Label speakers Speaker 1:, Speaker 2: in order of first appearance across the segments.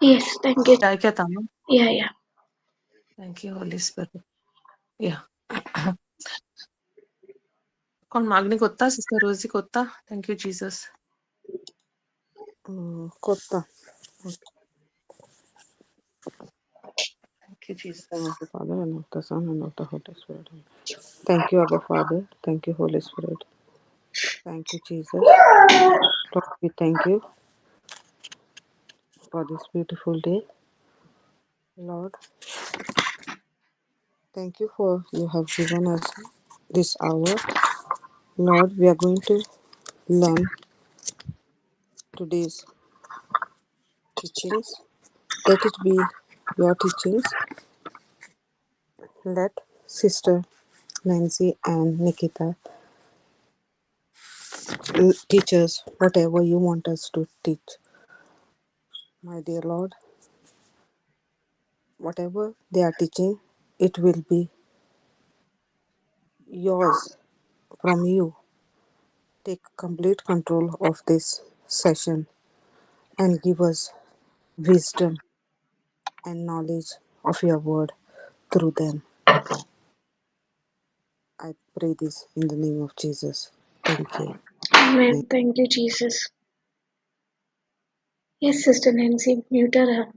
Speaker 1: Yes, thank you.
Speaker 2: आयकता न्हू?
Speaker 1: Yeah.
Speaker 2: Thank you, Holy Spirit. Yeah. कोण मागणी कोत्ता? सिस्टर रोजी कोत्ता? Thank you, Jesus.
Speaker 3: कोत्ता.
Speaker 2: Thank you, Jesus.
Speaker 3: In the name of the Father, and of the Son, and of the Holy Spirit. Thank you, Abba Father. Thank you, Holy Spirit. Thank you, Jesus. Lord, we thank you for this beautiful day. Lord, thank you for you have given us this hour. Lord, we are going to learn today's teachings. Let it be your teachings. Let Sister Nancy and Nikita teach us whatever you want us to teach. My dear Lord, whatever they are teaching, it will be yours from you. Take complete control of this session and give us wisdom and knowledge of your word through them. I pray this in the name of Jesus. Thank you.
Speaker 1: Amen. Thank you, Jesus. Yes, Sister Nancy, mute her.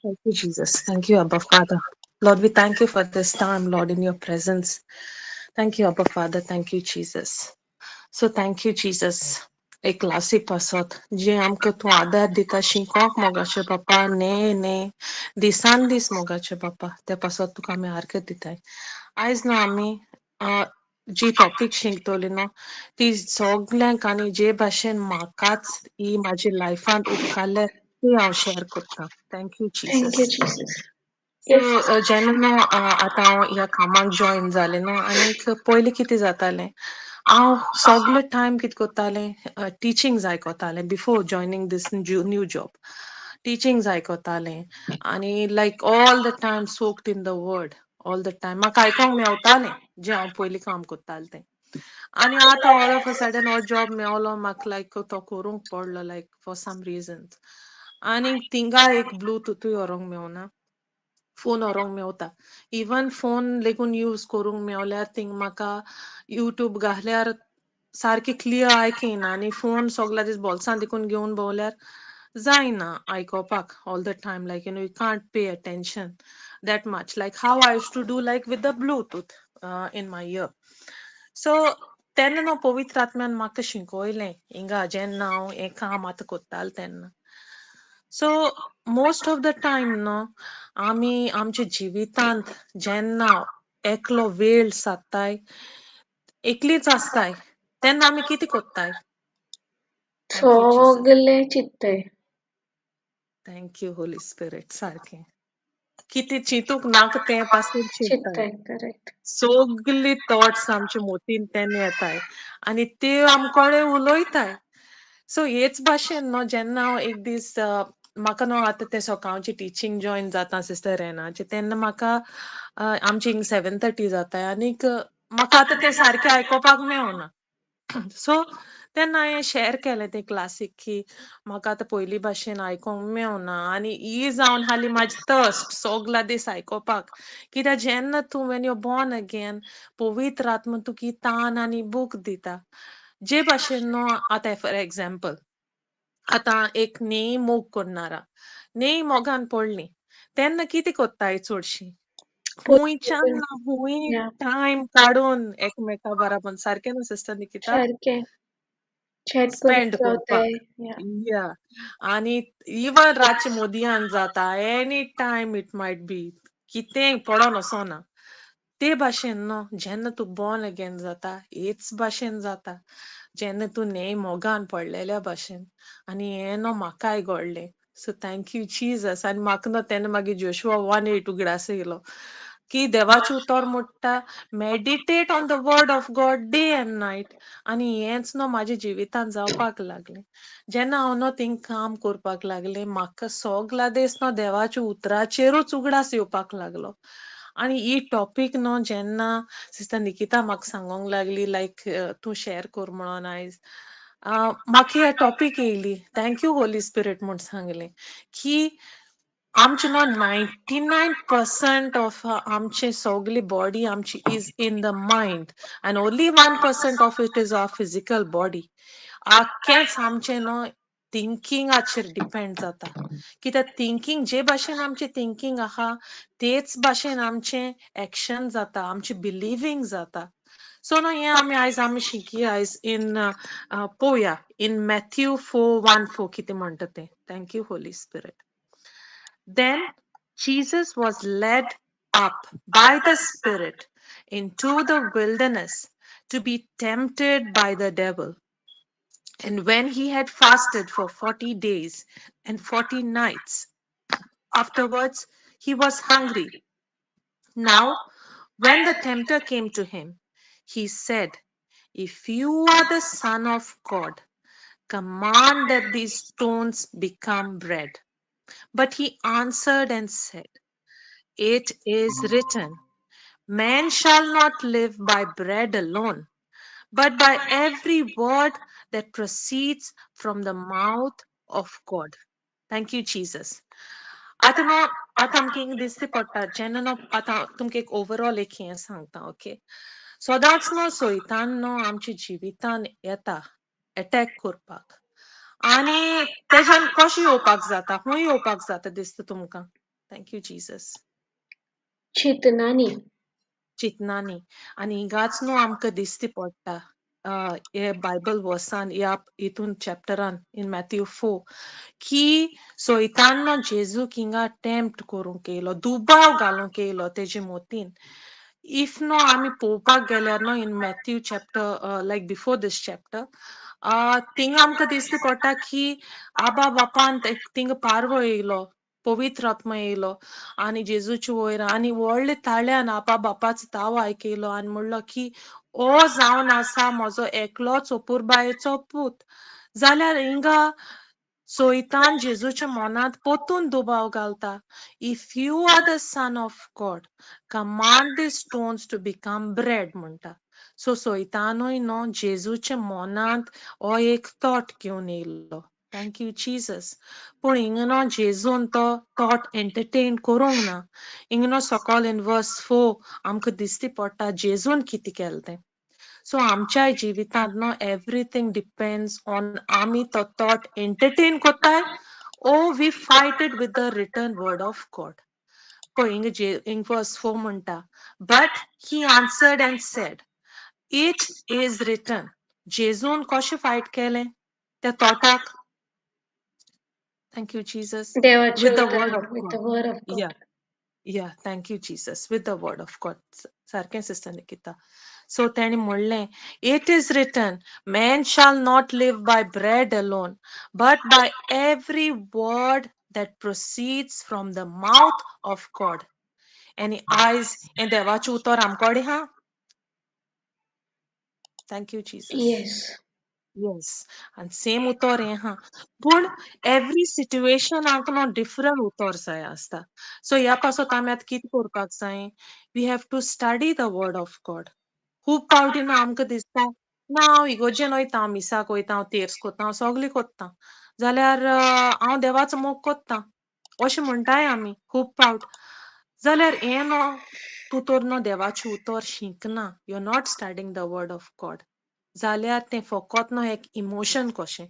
Speaker 2: Thank you, Jesus. Thank you, Abba Father. Lord, we thank you for this time, Lord, in your presence. Thank you, Abba Father. Thank you, Jesus. So thank you, Jesus. एक क्लासी पासत जे आमकां तूं आदार दिता शिकोंक मोगाचे बापा, ने ने दिसान दीस मोगाचे बापा, ते पासत तुका आमी आर्गां दिताय. आयज न्हू आमी जी टॉपीक शिकतली न्हू ती सगल्यांक आनी जे भाशेन म्हाकाच ही म्हाजी लायफान उपकारल्या ती हांव शेअर करतां. Thank you
Speaker 1: Thank you,
Speaker 2: Jesus.
Speaker 1: Jesus.
Speaker 2: So जेन्ना न्हू आतां हांव ह्या कामाक जॉयन जालें न्हू, आनीक पयलीं कितें जातालें, हांव सगळे टायम कितें करतालें, टिचींग्स आयकतालें before joining this new job. Teachings आयकतालें आनी like all the time soaked in the word, all the time म्हाका आयकोंक मेवतालें जें हांव पयलीं काम करतालें तें. आनी आतां ऑल ऑफ अ सडन हो जॉब मेवलो म्हाका, लायक तो करूंक पडलो, लायक फॉर सम रिजन्स. आनी थिंगा एक ब्लुतूथूय व्हरूंक मेवना, फोन व्हरूंक मेवता. इवन फोन लेगून यूज करूंक मेवल्यार थिंग म्हाका युट्यूब घाल्यार सारकें क्लियर आयकना आनी फोन सगळ्या दीस बोल्सान देखून घेवन भोंवल्यार जायना आयकोपाक all the time. Like you know you can't pay attention that much like how I use to do like with the Bluetooth in my ear. So तेन्ना न्हू पवित्र आत्म्यान म्हाका शिकयलें हिंगा जेन्ना हांव हें काम आतां करतालें तेन्ना. So most of the time न्हू आमी आमच्या जिवितांत जेन्ना एकलो वेळ सादताय, एकलीच आसताय, तेन्ना आमी कितें करताय?
Speaker 1: सगळे चिंतताय.
Speaker 2: Thank you Holi spirit. सारकें कितें चिंतूंक नाका तें पासून चिंतताय.
Speaker 1: चिंतताय, करेक्ट.
Speaker 2: सगळी थॉट्स आमच्या मोतीन तेन्ना येताय आनी ते आमकोडे उलयताय. सो हेच भाशेन न्हू जेन्ना हांव एक दीस म्हाका न्हू आतां तें सकाळचें टिचींग जॉयन जाता सिस्टर रेनाचें, तेन्ना म्हाका आमचें हिंग 7:30 जाता आनीक म्हाका आतां तें सारकें आयकोपाक मेवना. सो तेन्ना हांवें शेअर केलें तें क्लासीक की म्हाका आतां पयलीं भाशेन आयकोंक मेवना आनी ही जावन हाली म्हाजी थर्स्ट सगळ्या दीस आयकोपाक. कित्याक जेन्ना तूं when you born again पवित्र आत्मा तुका तान आनी भूक दिता. जे भाशेन न्हू आतां फॉर एग्जाम्पल आतां एक न्ही मोग करणारा न्ही मोगान पडली तेन्ना कितें करताय चडशीं खुंयच्यान ना खूंय टायम काडून एकमेका बराबर, सारकें न्हू सिस्टर निकिता?
Speaker 1: सारकें. चॅट
Speaker 2: स्पेंड
Speaker 1: करून
Speaker 2: करपाक.
Speaker 1: रावताय.
Speaker 2: या, आनी इवन रातचे मोदयान जाता, any time it might be, कितेंय पडोन वचोना. ते भाशेन न्हू जेन्ना तूं बॉर्न अगेन जाता हेच भाशेन जाता, जेन्ना तूं न्ही मोगान पडलेल्या भाशेन. आनी हें न्हू म्हाकाय घडलें. So thank you Jesus. आनी म्हाका न्हू तेन्ना मागीर जोशुआ 1:8 उगडास येयलो की देवाचें उतर म्हणटा meditate on the word of God day and night. आनी हेंच न्हू म्हाज्या जिवितांत जावपाक लागलें. जेन्ना हांव न्हू थिंग काम करपाक लागलें म्हाका सगळ्या दीस न्हू देवाच्या उतराचेरूच उगडास येवपाक लागलो. आनी ही टॉपीक न्हू जेन्ना सिस्टर निकिता म्हाका सांगोंक लागली लायक तूं शेअर कर म्हणून आयज, म्हाका हे टॉपीक येयली, thank you Holi spirit म्हूण सांगलें की आमचे न्हू 99% ऑफ आमचे सगली बॉडी आमची is in the mind and only 1% of it is our physical body. आख्खेंच आमचें न्हू थिंकिंगाचेर डिपेंड जाता. कित्याक थिंकींग जे भाशेन आमचें थिंकींग आहा तेच भाशेन आमचें एक्शन जाता, आमचें बिलिवींग जाता. सो न्हू हें आमी आयज आमी शिकया आयज इन पळोवया इन मॅथ्यू 4:14 कितें म्हणटा तें. Thank you Holy Spirit. Then Jesus was led up by the Spirit into the wilderness to be tempted by the devil. And when he had fasted for 40 days and 40 nights, afterwards he was hungry. Now, when the tempter came to him, he said, If you are the Son of God, command that these stones become bread. But he answered and said, It is written, Man shall not live by bread alone, but by every word that proceeds from the mouth of God. Thank you, Jesus. आतां न्हू आतां आमकां हिंगा दिश्टी पडटा जेन्ना न्हू आतां तुमकां एक ओवरऑल एक हें सांगता, ओके. सदांच न्हू सैतान न्हू आमच्या जिवितान येता एटॅक करपाक आनी तेज्यान कशें येवपाक जाता, खंय येवपाक जाता दिसता तुमकां? Thank you Jesus.
Speaker 1: चिंतनानी.
Speaker 2: चिंतनानी. आनी हिंगाच न्हू आमकां दिश्टी पडटा हे बायबल वर्सान ह्या हितून चॅप्टरान इन मॅथ्यू 4 की सैतान न्हू जेजूक हिंगा टेम्प्ट करूंक येयलो, दुबाव घालूंक येयलो तेजे मोतीन. If न्हू आमी पळोवपाक गेल्यार न्हू in Matthew chapter like before this chapter थिंगा आमकां दिश्टी पडटा की आबा बापान थिंगा पारवो येयलो, पवित्र आत्मा येयलो आनी जेजूच्या वयर आनी व्हडले ताळ्यान आपा बापाचो ताव आयकयलो आनी म्हणलो की ओ जावन आसा म्हजो एकलोच अपुरबायेचो पूत. जाल्यार हिंगा सैतान जेजूच्या मनांत परतून दुबाव घालता, If you are the Son of God, command the stones to become bread म्हणटा. सो सैतानूय न्हू जेजूच्या मनांत हो एक थॉट घेवन येयलो. Thank you Jesus. पूण हिंगा न्हू जेजून तो थॉट एंटरटेन करूंक ना. हिंगा न्हू सकयल इन वर्स 4 आमकां दिश्टी पडटा जेजून कितें केलें तें. सो आमच्या जिवितांत न्हू एवरीथींग डिपेंड्स ऑन आमी तो थॉट एंटरटेन कोत्ताय or we fight it with the written word of God. पळय हिंगा हिंगा वर्स 4 म्हणटा, But he answered and said, It is written. जेजून कशें फायट केलें त्या थॉटाक? Thank you Jesus.
Speaker 1: देवाच्या
Speaker 2: With the word
Speaker 1: उतरान,
Speaker 2: of
Speaker 1: with
Speaker 2: God.
Speaker 1: the word of God.
Speaker 2: Yeah, yeah, thank you Jesus. With the word of God. सारकें sister Nikita. So तेणी म्हणलें, It is written, man shall not live by bread alone, but by every word that proceeds from the mouth of God. आनी आयज हें देवाचें उतर आमकोडे आहा. Thank you Jesus.
Speaker 1: Yes.
Speaker 2: Yes, आनी सेम उतर हें आहा, पूण एवरी सिट्युएशनाक न्हू डिफरंट उतर जाय आसता. सो ह्या पासत आमी आतां कितें करपाक जाय? We have to study the word of God. खूब फावटी न्हू आमकां दिसता ना हांव इगोर्जेन वयता, हांव मिसाक वयता, हांव तेर्स कोत्ता, हांव सगळें कोत्ता, जाल्यार हांव देवाचो मोग कोत्ता अशें म्हणटाय आमी खूब फावट. जाल्यार हें न्हू तूं तर न्हू देवाचें उतर शिकना, you are not studying the word of God, जाल्यार तें फकत न्हू एक इमोशन कशें.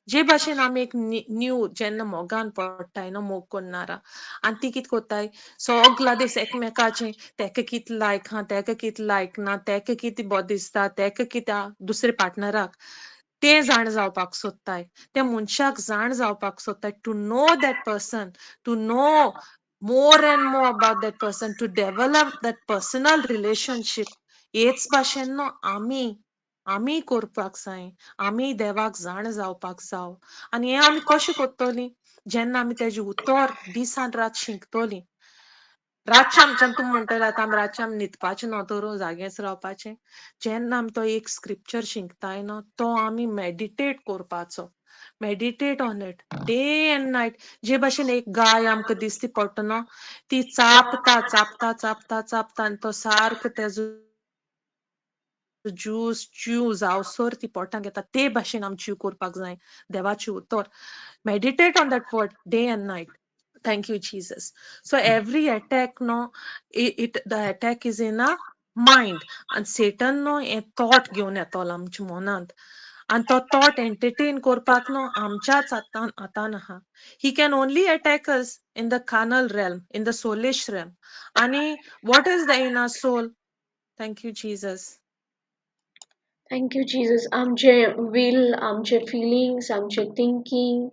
Speaker 2: जे भाशेन आमी एक न्यू जेन्ना मोगान पडटाय न्हू, मोग करनारा, आनी ती कितें कोत्ताय सगला दीस एकमेकाचें तेका कितें लायक आहा, तेका कितें लायक ना, तेका कितें बरें दिसता, तेका कितें दुसऱ्या पार्टनराक तें जाण जावपाक सोदताय, त्या मनशाक जाण जावपाक सोदताय. To know that person, to know more and more about that person, to develop that personal relationship. हेच भाशेन न्हू आमी करपाक जाय, आमी देवाक जाण जावपाक जाव. आनी हें आमी कशें करतलीं? जेन्ना आमी तेजें उतर दिसान रात शिकतलीं. रातचें आमच्यान तूं म्हणटलें आतां आमी रातचें आमी न्हिदपाचें न्हू तर जागेच रावपाचें. जेन्ना आमी तो एक स्क्रिप्चर शिकताय न्हू तो आमी मेडिटेट करपाचो, meditate on it day and night. जे भाशेन एक गाय आमकां दिसती पडटा न्हू, ती चापता चापता चापता चापता आनी तो सारको तेजो ज्यूस च्यू जावसर ती पोटांत घेता ते भाशेन आमी च्यू करपाक जाय देवाचें उतर. Meditate on that word day and night. Thank you, Jesus. So every attack, no, it the attack is in a mind. And Satan no हे थॉट घेवन येतलो आमच्या मनांत आनी तो थॉट एंटरटेन करपाक न्हू आमच्याच हातान हातान आहा. He can only attack us in the carnal realm, in the soulish realm. आनी what is the in our soul? Thank you, Jesus.
Speaker 1: Thank you, Jesus. आमचे will, आमचे feelings, आमचे thinking.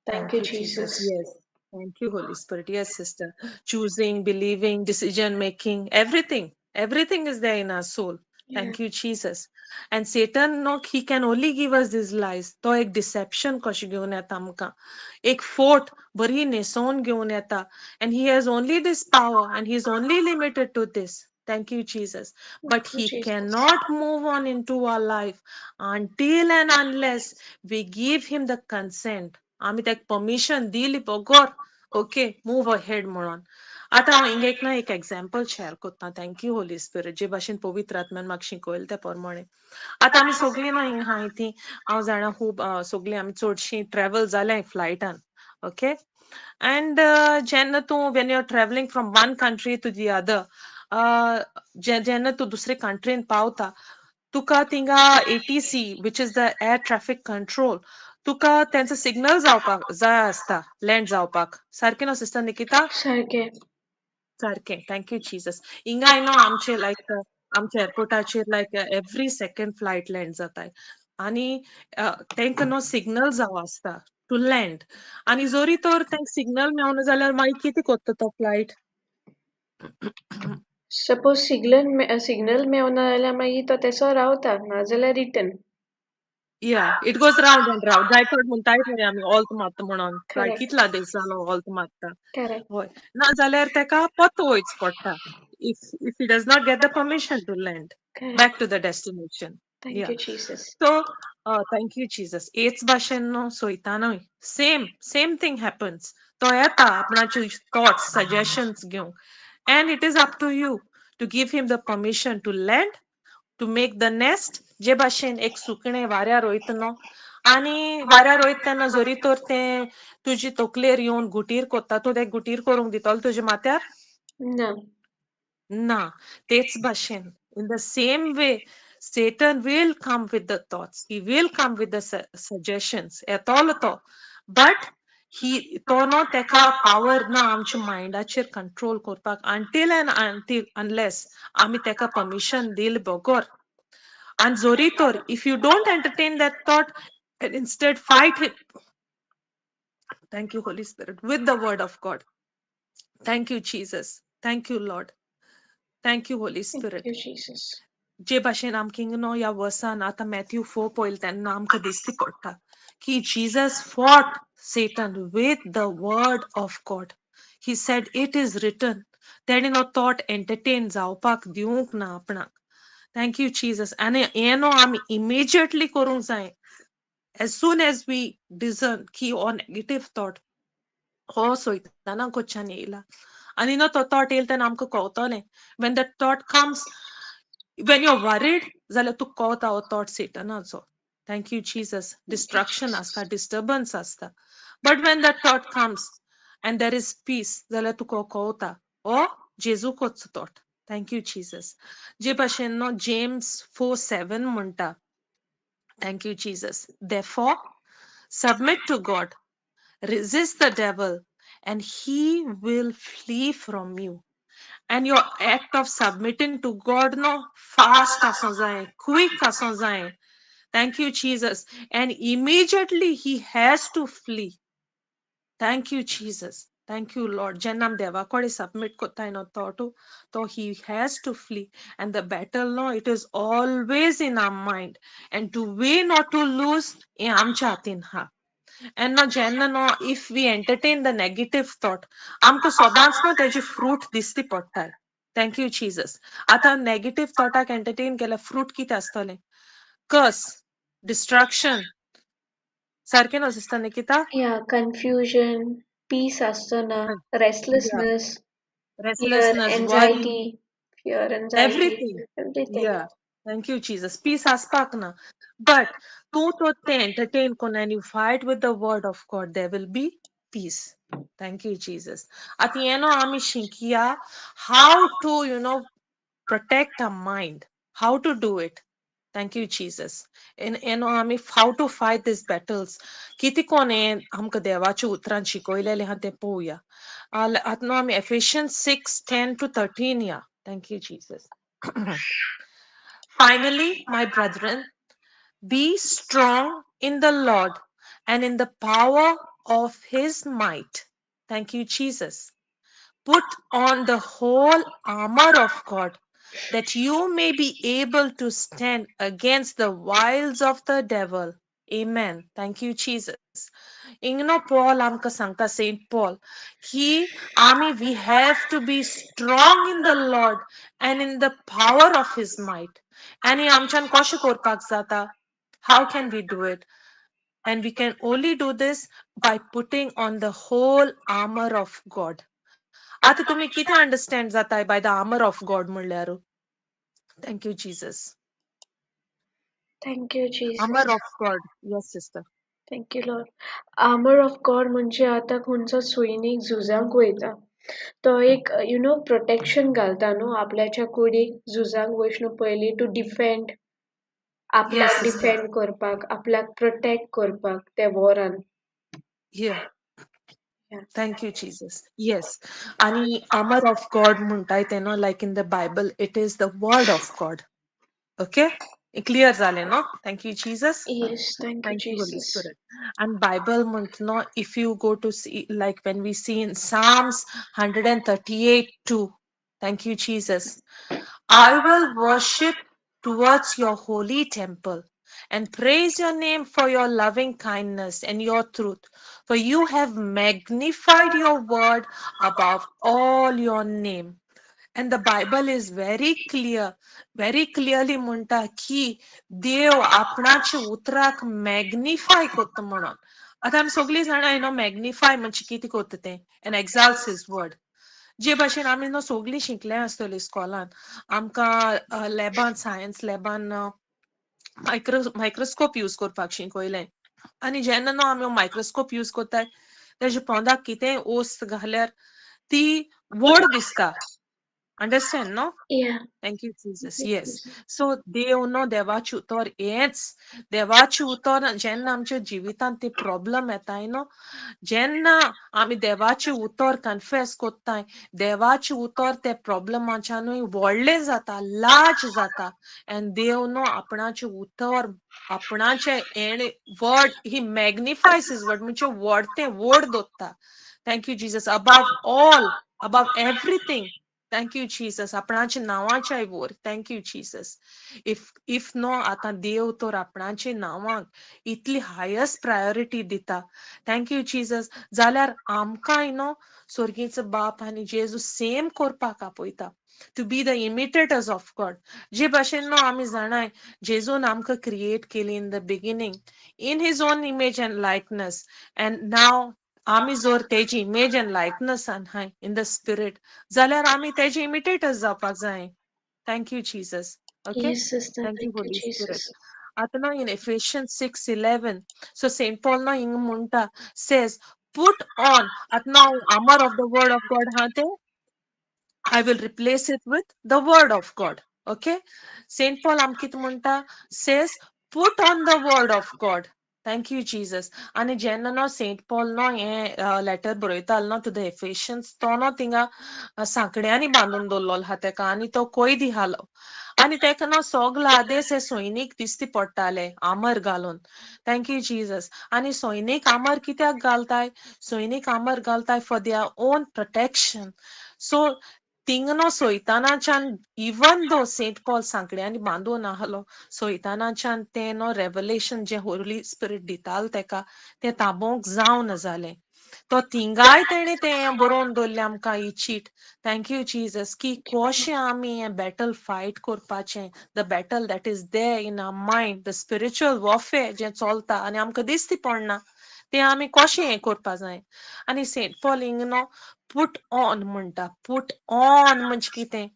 Speaker 1: Thank
Speaker 2: Thank
Speaker 1: you,
Speaker 2: you, Jesus.
Speaker 1: Jesus.
Speaker 2: Yes. Thank you, Holy Spirit. Yes, sister. Choosing, believing, decision making, everything. Everything is there in our soul.
Speaker 1: Yeah.
Speaker 2: Thank you, Jesus. And Satan, no, he can only give us these lies. तो एक deception कशें घेवन येता आमकां. एक फोट बरी न्हेसोवन घेवन येता. And he has only this power and he is only limited to this. Thank you, Jesus. But
Speaker 1: Thank you,
Speaker 2: he
Speaker 1: Jesus.
Speaker 2: cannot move on into our life until and unless we give him the consent. आमी ताका permission दिली बगर okay move ahead म्हणून. आतां हांव हिंगा एक ना एक एग्जाम्पल शेअर करता. Thank you Holi spirit. जे भाशेन पवित्र आत्म्यान म्हाका शिकयलें त्या प्रमाणे. आतां आमी सगळीं न्हू हिंगा आहाय ती हांव जाणा खूब सगळीं आमी चडशीं ट्रॅवल जाल्याय फ्लायटान. ओके. अँड जेन्ना तूं when you are travelling from one country to the other, जेन्ना तूं दुसरे कंट्रीन पावता तुका थिंगा ATC which is the air traffic control तुका तेंचो सिग्नल जावपाक जाय आसता लँड जावपाक. सारकें न्हू सिस्टर निकिता?
Speaker 1: सारकें.
Speaker 2: सारकें. Thank you Jesus. हिंगा न्हू आमचे लायक आमच्या एअरपोर्टाचेर like every second flight land जाताय आनी तांकां न्हू सिग्नल जावो आसता टू लँड. आनी जरी तर तांकां सिग्नल मेवना जाल्यार मागीर कितें करता तो फ्लायट?
Speaker 1: सपोज सिग्नल मेवना जाल्यार मागीर तो तेसो रावता, नाजाल्यार return.
Speaker 2: Yeah, it goes round and round. जाय थंय म्हणटाय पळय आमी ऑल्त मारता म्हणून. Flight
Speaker 1: Correct.
Speaker 2: कितला दीस जालो ऑल्त मारता.
Speaker 1: Correct.
Speaker 2: हय. ना जाल्यार ताका परतो वयच पडटा. If he does not get the permission to land
Speaker 1: Correct.
Speaker 2: back to the destination.
Speaker 1: Thank
Speaker 2: Yeah.
Speaker 1: you, Jesus.
Speaker 2: So, thank you, Jesus. हेच भाशेन न्हू सोयतानूय same same thing happens. तो येता आपणाचे थॉट्स सजेशन्स घेवंक and it is up to you to give him the permission to land, to make the nest. जे भाशेन एक सुकणें वाऱ्यार वयता न्हू आनी वाऱ्यार वयता तेन्ना जरी तर तें तुजी तकलेर येवन गुटीर कोत्ता, तूं तें गुटीर करूंक दितलो तुज्या माथ्यार?
Speaker 1: ना.
Speaker 2: ना. तेच भाशेन in the same way Satan will come with the thoughts. He will come with the suggestions. येतलो तो. But he तो न्हू तेका पावर ना आमच्या मायंडाचेर कंट्रोल करपाक until and until unless आमी तेका परमिशन दिल बगर. आनी जरी तर if you don't entertain that thought and instead fight it, thank you, Holy Spirit, with the word of God. Thank you, Jesus. Thank you, Lord. Thank you, Holy
Speaker 1: Thank
Speaker 2: Spirit.
Speaker 1: you, Jesus.
Speaker 2: जे भाशेन आमकां हिंगा न्हू ह्या वर्सान आतां Matthew 4 पळयलें तेन्ना आमकां दिश्टी पडटा की Jesus fought Satan with the word of God. He said it is written. तेणें न्हू थॉट एंटरटेन जावपाक दिवंक ना आपणाक. Thank you, Jesus. आनी हें न्हू आमी इमिजिएटली करूंक जाय. As soon as we discern की हो नेगेटीव थॉट हो सोयताना कडच्यान येयला आनी न्हू तो थॉट येयला तेन्ना आमकां कळटलें. When that thought comes, when you are worried जाल्यार तुका कळटा हो थॉट सेटनाचो. Thank you, Jesus. Destruction आसता, डिस्टर्बन्स आसता. But when that thought comes and there is peace जाल्यार तुका कळटा हो जेजूकोच thought. Thank you, Jesus. जे भाशेन न्हू जेम्स 4:7 म्हणटा. Thank you, Jesus. Therefore, submit to God, resist the devil, and he will flee from you. And your act of submitting to God, no, fast आसूं जाय, quick आसूं जाय. Thank you, Jesus. And immediately he has to flee. Thank you, Jesus. Thank you, Lord. जेन्ना आमी देवा कडेन submit करताय न्हू थॉट तो he has to flee. And the battle, no, it is always in our mind. And to win or to lose, हें आमच्या हातीन आहा. And न्हू जेन्ना न्हू if we entertain the negative thought, आमकां सदांच न्हू तेजे फ्रूट दिश्टी पडटाय. Thank you, Jesus. आतां नेगेटीव थॉटाक एंटरटेन केल्यार फ्रूट कितें आसतलें? कर्स, डिस्ट्रक्शन. सारकें न्हू sister Nikita?
Speaker 1: Yeah, confusion, peace आसचो ना, restlessness, fear,
Speaker 2: Restlessness, worry,
Speaker 1: anxiety, fear, anxiety,
Speaker 2: everything.
Speaker 1: everything.
Speaker 2: Yeah. Thank you Jesus. Peace आसपाक ना, बट तूं तो तें एंटरटेन कोन्न and you fight with the word of God, there will be peace. Thank you Jesus. आतां हें न्हू आमी शिकया how to protect our mind, how to do it. Thank you Jesus. And आमी how to fight these battles, कितें कोण हें आमकां देवाच्या उतरान शिकयलेलें आहा तें पळोवया. आतां न्हू आमी Ephesians 6:10 to 13 या. Thank you Jesus. Finally, my brethren, be strong in the Lord and in the power of his might. Thank you, Jesus. Put on the whole armor of God, that you may be able to stand against the wiles of the devil. Amen. Thank you, Jesus. हिंगा Paul आमकां सांगता, Saint Paul, की आमी we have to be strong in the Lord and in the power of his might. आनी आमच्यान कशें करपाक जाता? How can we do it? And we can only do this by putting on the whole armor of God. आतां तुमी कितें understand जाताय by the armor of God म्हणल्यार? Thank you Jesus.
Speaker 1: Thank you Jesus.
Speaker 2: Armor of God. Yes, sister.
Speaker 1: Thank you Lord. Armor of God म्हणजे आतां खंयचो सैनीक झुजांक वयता, तो एक you know protection घालता न्हू आपल्याच्या कुडीक झुजांक वचून पयलीं, टू डिफेंड आपल्याक,
Speaker 2: Yes, sister.
Speaker 1: Defend करपाक, आपल्याक प्रोटेक्ट करपाक ते वॉरान. Yeah.
Speaker 2: Thank you, Jesus. Yes. आणि armor of God म्हणताय ते न्हू, like in the Bible, it is the word of God. Okay? Clear जालें न्हू? Thank you, Jesus.
Speaker 1: Yes, thank you,
Speaker 2: Thank you, Holy
Speaker 1: Jesus.
Speaker 2: Spirit. And Bible म्हणता न्हू, if you go to see, like when we see in Psalms 138:2, thank you, Jesus. I will worship towards your holy temple and praise your name for your loving kindness and your truth. For you have magnified your word above all your name. And the Bible is very clear, very clearly म्हणटा की देव आपणाच्या उतराक magnify करता म्हणून. आतां आमी सगळीं जाणां मॅग्निफाय म्हणजे कितें करता तें, and exalts his word. जे भाशेन आमी न्हू सगळीं शिकल्या आसतलीं इस्कॉलान, आमकां लॅबान, सायन्स लॅबान मायक्रोस्कोप यूज करपाक शिकयलें. आनी जेन्ना न्हू आमी मायक्रोस्कोप यूज करताय, तेजे पोंदाक कितेंय वस्त घाल्यार ती व्हड दिसता. Understand, no?
Speaker 1: Yeah.
Speaker 2: Thank you, Jesus. Yes. So देव न्हू, देवाचें उतर हेंच, देवाचें उतर जेन्ना आमच्या जिवितांत ते प्रॉब्लम येताय न्हू, जेन्ना आमी देवाचें उतर कन्फेस करताय, देवाचें उतर ते प्रॉब्लमाच्यानूय व्हडलें जाता, लार्ज जाता. एंड देव न्हू आपणाचें उतर, आपणाचें हेणे word, he magnifies his word, म्हणजे व्हड तें व्हड दवरता. Thank you Jesus. Above all, above everything. Thank you Jesus. आपणाच्या नांवाच्या वयर. Thank you Jesus. If न्हू आतां देव तर आपणाच्या नांवाक इतली हायस्ट प्रायोरिटी दिता, thank you Jesus, जाल्यार आमकांय न्हू स्वर्गीचो बाप आनी जेजू सेम करपाक आपयता, to be the imitators of God. जे भाशेन न्हू आमी जाणाय, जेजून आमकां क्रिएट केली in the beginning in his own image and likeness, and now आमी जर तेजी इमेज एंड लायकनस आहाय इन the spirit, जाल्यार आमी तेजे इमिटेटर्स जावपाक जाय. Thank you Jesus. Okay.
Speaker 1: Yes, sister.
Speaker 2: Thank you
Speaker 1: Thank you,
Speaker 2: Holy Spirit.
Speaker 1: Jesus.
Speaker 2: आतां न्हू in Ephesians 6:11, so Saint Paul न्हू हिंगा म्हणटा, says put on, आतां न्हू armor of the word of God आहा तें I will replace it with the word of God. Okay, Saint Paul आमकां कितें म्हणटा, says put on the word of God. Thank you Jesus. आनी जेन्ना न्हू सेंट पॉल न्हू हें लेटर बरयतालो न्हू टू the एफेशियन्स, तो न्हू थिंगा सांकड्यांनी बांदून दवरलेलो आहा तेका आनी तो कैदी आसलो आनी तेका न्हू सगळे आदेस हे सैनीक दिश्टी पडटाले आमर घालून. Thank you Jesus. आनी सैनीक आमर कित्याक घालताय? सैनीक आमर घालताय for their own protection. So थिंगा न्हू सैतानाच्यान, इवन दो सेंट पॉल सांकड्यांनी बांदून आसलो, सैतानाच्यान तें न्हू रेवलेशन जें होली स्पिरीट दितालो तेका तें ताबोवंक जावना जालें. तो थिंगाय तेणें तें बरोवन दवरलें आमकां ही चीट. Thank you Jesus. की कशें आमी हें बॅटल फायट करपाचें, the battle that is there in our mind, the spiritual warfare जें चलता आनी आमकां दिश्टी पडना, तें आमी कशें हें करपा जाय. आनी सेंट पॉल हिंगा न्हू पुट ऑन म्हणटा. पुट ऑन म्हणजे कितें?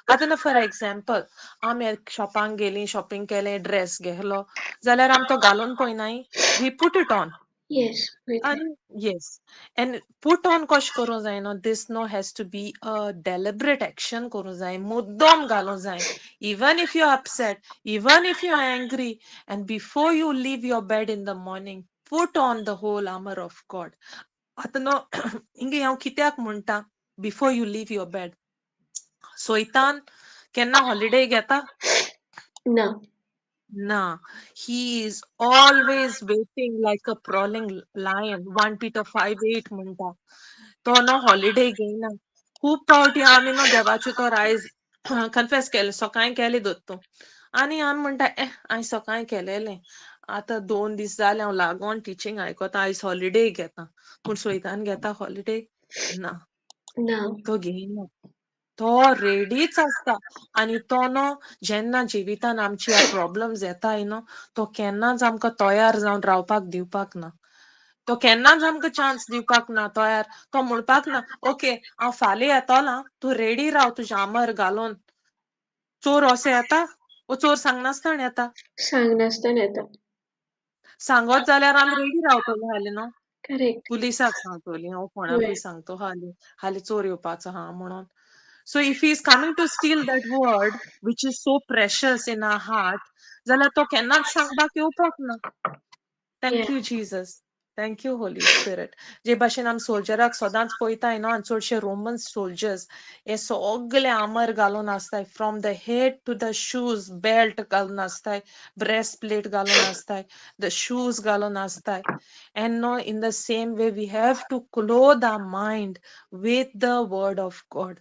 Speaker 2: आतां न्हू फॉर एग्जाम्पल आमी शॉपांक गेलीं, शॉपिंग केलें, ड्रेस घेतलो जाल्यार आमी तो घालून पळयनाय, we put it on.
Speaker 1: Yes, वयता.
Speaker 2: आनी येस, एंड पुट ऑन कशें करूंक जाय न्हू, this no has to be a deliberate action करूंक जाय, मुद्दम घालूंक जाय. Even if you are upset, even if you are angry, and before you leave your bed in the morning, put on the whole armour of God. आतां न्हू हिंगा हांव कित्याक म्हणटा before you leave your bed, सोयतान केन्ना holiday घेता?
Speaker 1: ना.
Speaker 2: ना. He is always waiting like a prowling lion. 1 Peter 5:8 म्हणटा. तो न्हू हॉलिडे घेयना. खूब फावटी आमी न्हू देवाचे तर आयज कन्फेस केलें, सकाळीं केलें दत्तू, आनी आमी म्हणटा हांवें सकाळीं केलेलें, आतां 2 दीस जाले हांव लागोन टिचींग आयकता, आयज हॉलिडे घेता. पूण सोयतान घेता हॉलिडे? ना,
Speaker 1: ना.
Speaker 2: तो घेयना. तो रेडीच आसता. आनी तो न्हू जेन्ना जिवितान आमची प्रॉब्लम्स येताय न्हू, तो केन्नाच आमकां तयार जावन रावपाक दिवपाक ना, तो केन्नाच आमकां चान्स दिवपाक ना तयार. तो म्हणपाक ना ओके हांव फाल्यां येतलो, तूं रेडी राव तुजें आमर घालून. चोर असो येता? वो चोर सांगनासतना येता?
Speaker 1: सांगनासतना येता.
Speaker 2: सांगत जाल्यार आमी रेडी रावतले हालीं न्हू.
Speaker 1: करेक्ट.
Speaker 2: पुलिसाक सांगतली हांव, कोणाकूय सांगतो हालीं हालीं चोर येवपाचो आहा म्हणून. So if he is coming to steal that word, which is so precious in our heart, जाल्यार तो केन्नाच सांगपाक येवपाक ना. Thank you Jesus, thank you Holy Spirit. जे भाशेन आमी सोल्जराक सदांच पळयताय न्हू, आनी चडशे रोमन सोल्जर्स हे सगळे आमर घालून आसताय, from the head to the shoes, belt घालून आसताय, ब्रेस्ट प्लेट घालून आसताय, the shoes घालून आसताय. And no in the same way we have to clothe our mind with the word of God.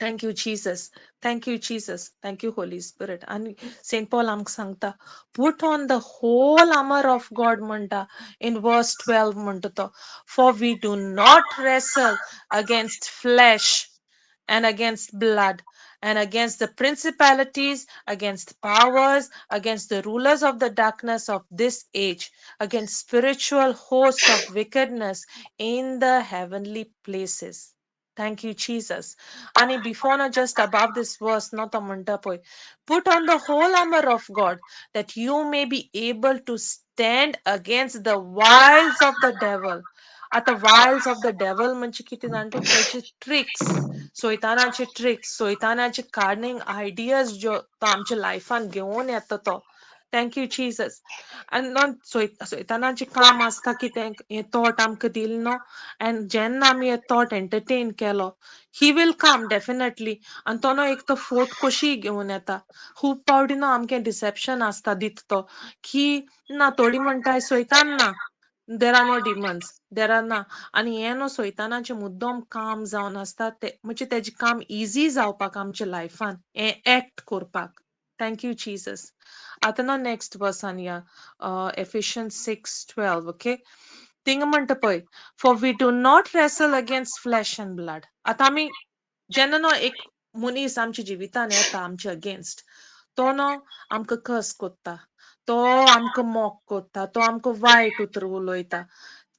Speaker 2: Thank you Jesus, thank you Jesus, thank you Holy Spirit. आनी Saint Paul आमकां सांगता put on the whole armour of God म्हणटा in वर्स 12 म्हणटा तो, for we do not wrestle against flesh and against blood and against the principalities, against powers, against the rulers of the darkness of this age, against spiritual hosts of wickedness in the heavenly places. Thank you, Jesus. Ani before na just above this verse, not a म्हणटा पळय, put on the whole armor of God that you may be able to stand against the wiles of the devil. आतां wiles of the devil म्हणजे कितें जाणा तूं? ताचे tricks, सोयतानाचे tricks, सोयतानाचे कार्निंग ideas ज्यो तो आमच्या लायफान घेवन येता तो. Thank you Jesus. आनी न्हू सोयतानाचें काम आसता की तें हें थॉट आमकां दिल न्हू, एंड जेन्ना आमी हे थॉट एंटरटेन केलो, he will come definitely. आनी तो न्हू एक तो फोट कशी घेवन येता. खूब फावटी न्हू आमकां डिसेप्शन आसता दिता तो की ना, थोडीं म्हणटाय सोयतान ना, there are no demons, there are ना. आनी हें न्हू सोयतानाचें मुद्दम काम जावन आसता, ते म्हणजे तेजें काम इजी जावपाक आमच्या लायफान हें एक्ट करपाक. Thank you Jesus. आतां न्हू नेक्स्ट वर्सान या, एफिशियन्स 6:12. ओके, थिंगा म्हणटा पळय, for we do not wrestle against flesh and blood. आतां आमी जेन्ना न्हू एक मनीस आमच्या जिवितान येता आमच्या अगेन्स्ट, तो न्हू आमकां कस कोत्ता, तो आमकां मोक कोत्ता, तो आमकां वायट उतर उलयता,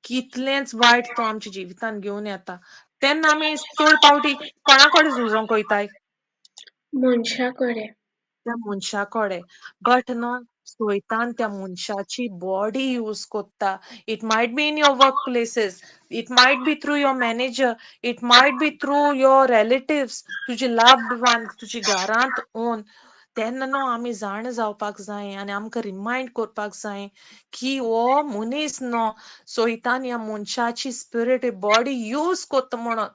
Speaker 2: कितलेंच वायट तो आमच्या जिवितान घेवन येता. तेन्ना आमी चड फावटी कोणा कडेन झुजोंक वयताय?
Speaker 1: मनशा कडेन.
Speaker 2: त्या मनशा कडेन. बट न्हू सोयतान त्या मनशाची बॉडी यूज कोत्ता. It might be in your work places, it might be through your manager, it might be through your relatives, तुजी लव्ड वन, तुजी घरांत ओन. तेन्ना न्हू आमी जाण जावपाक जाय आनी आमकां रिमायंड करपाक जाय की हो मनीस न्हू सोयतान ह्या मनशाची स्पिरिट बॉडी यूज कोत्ता म्हणून.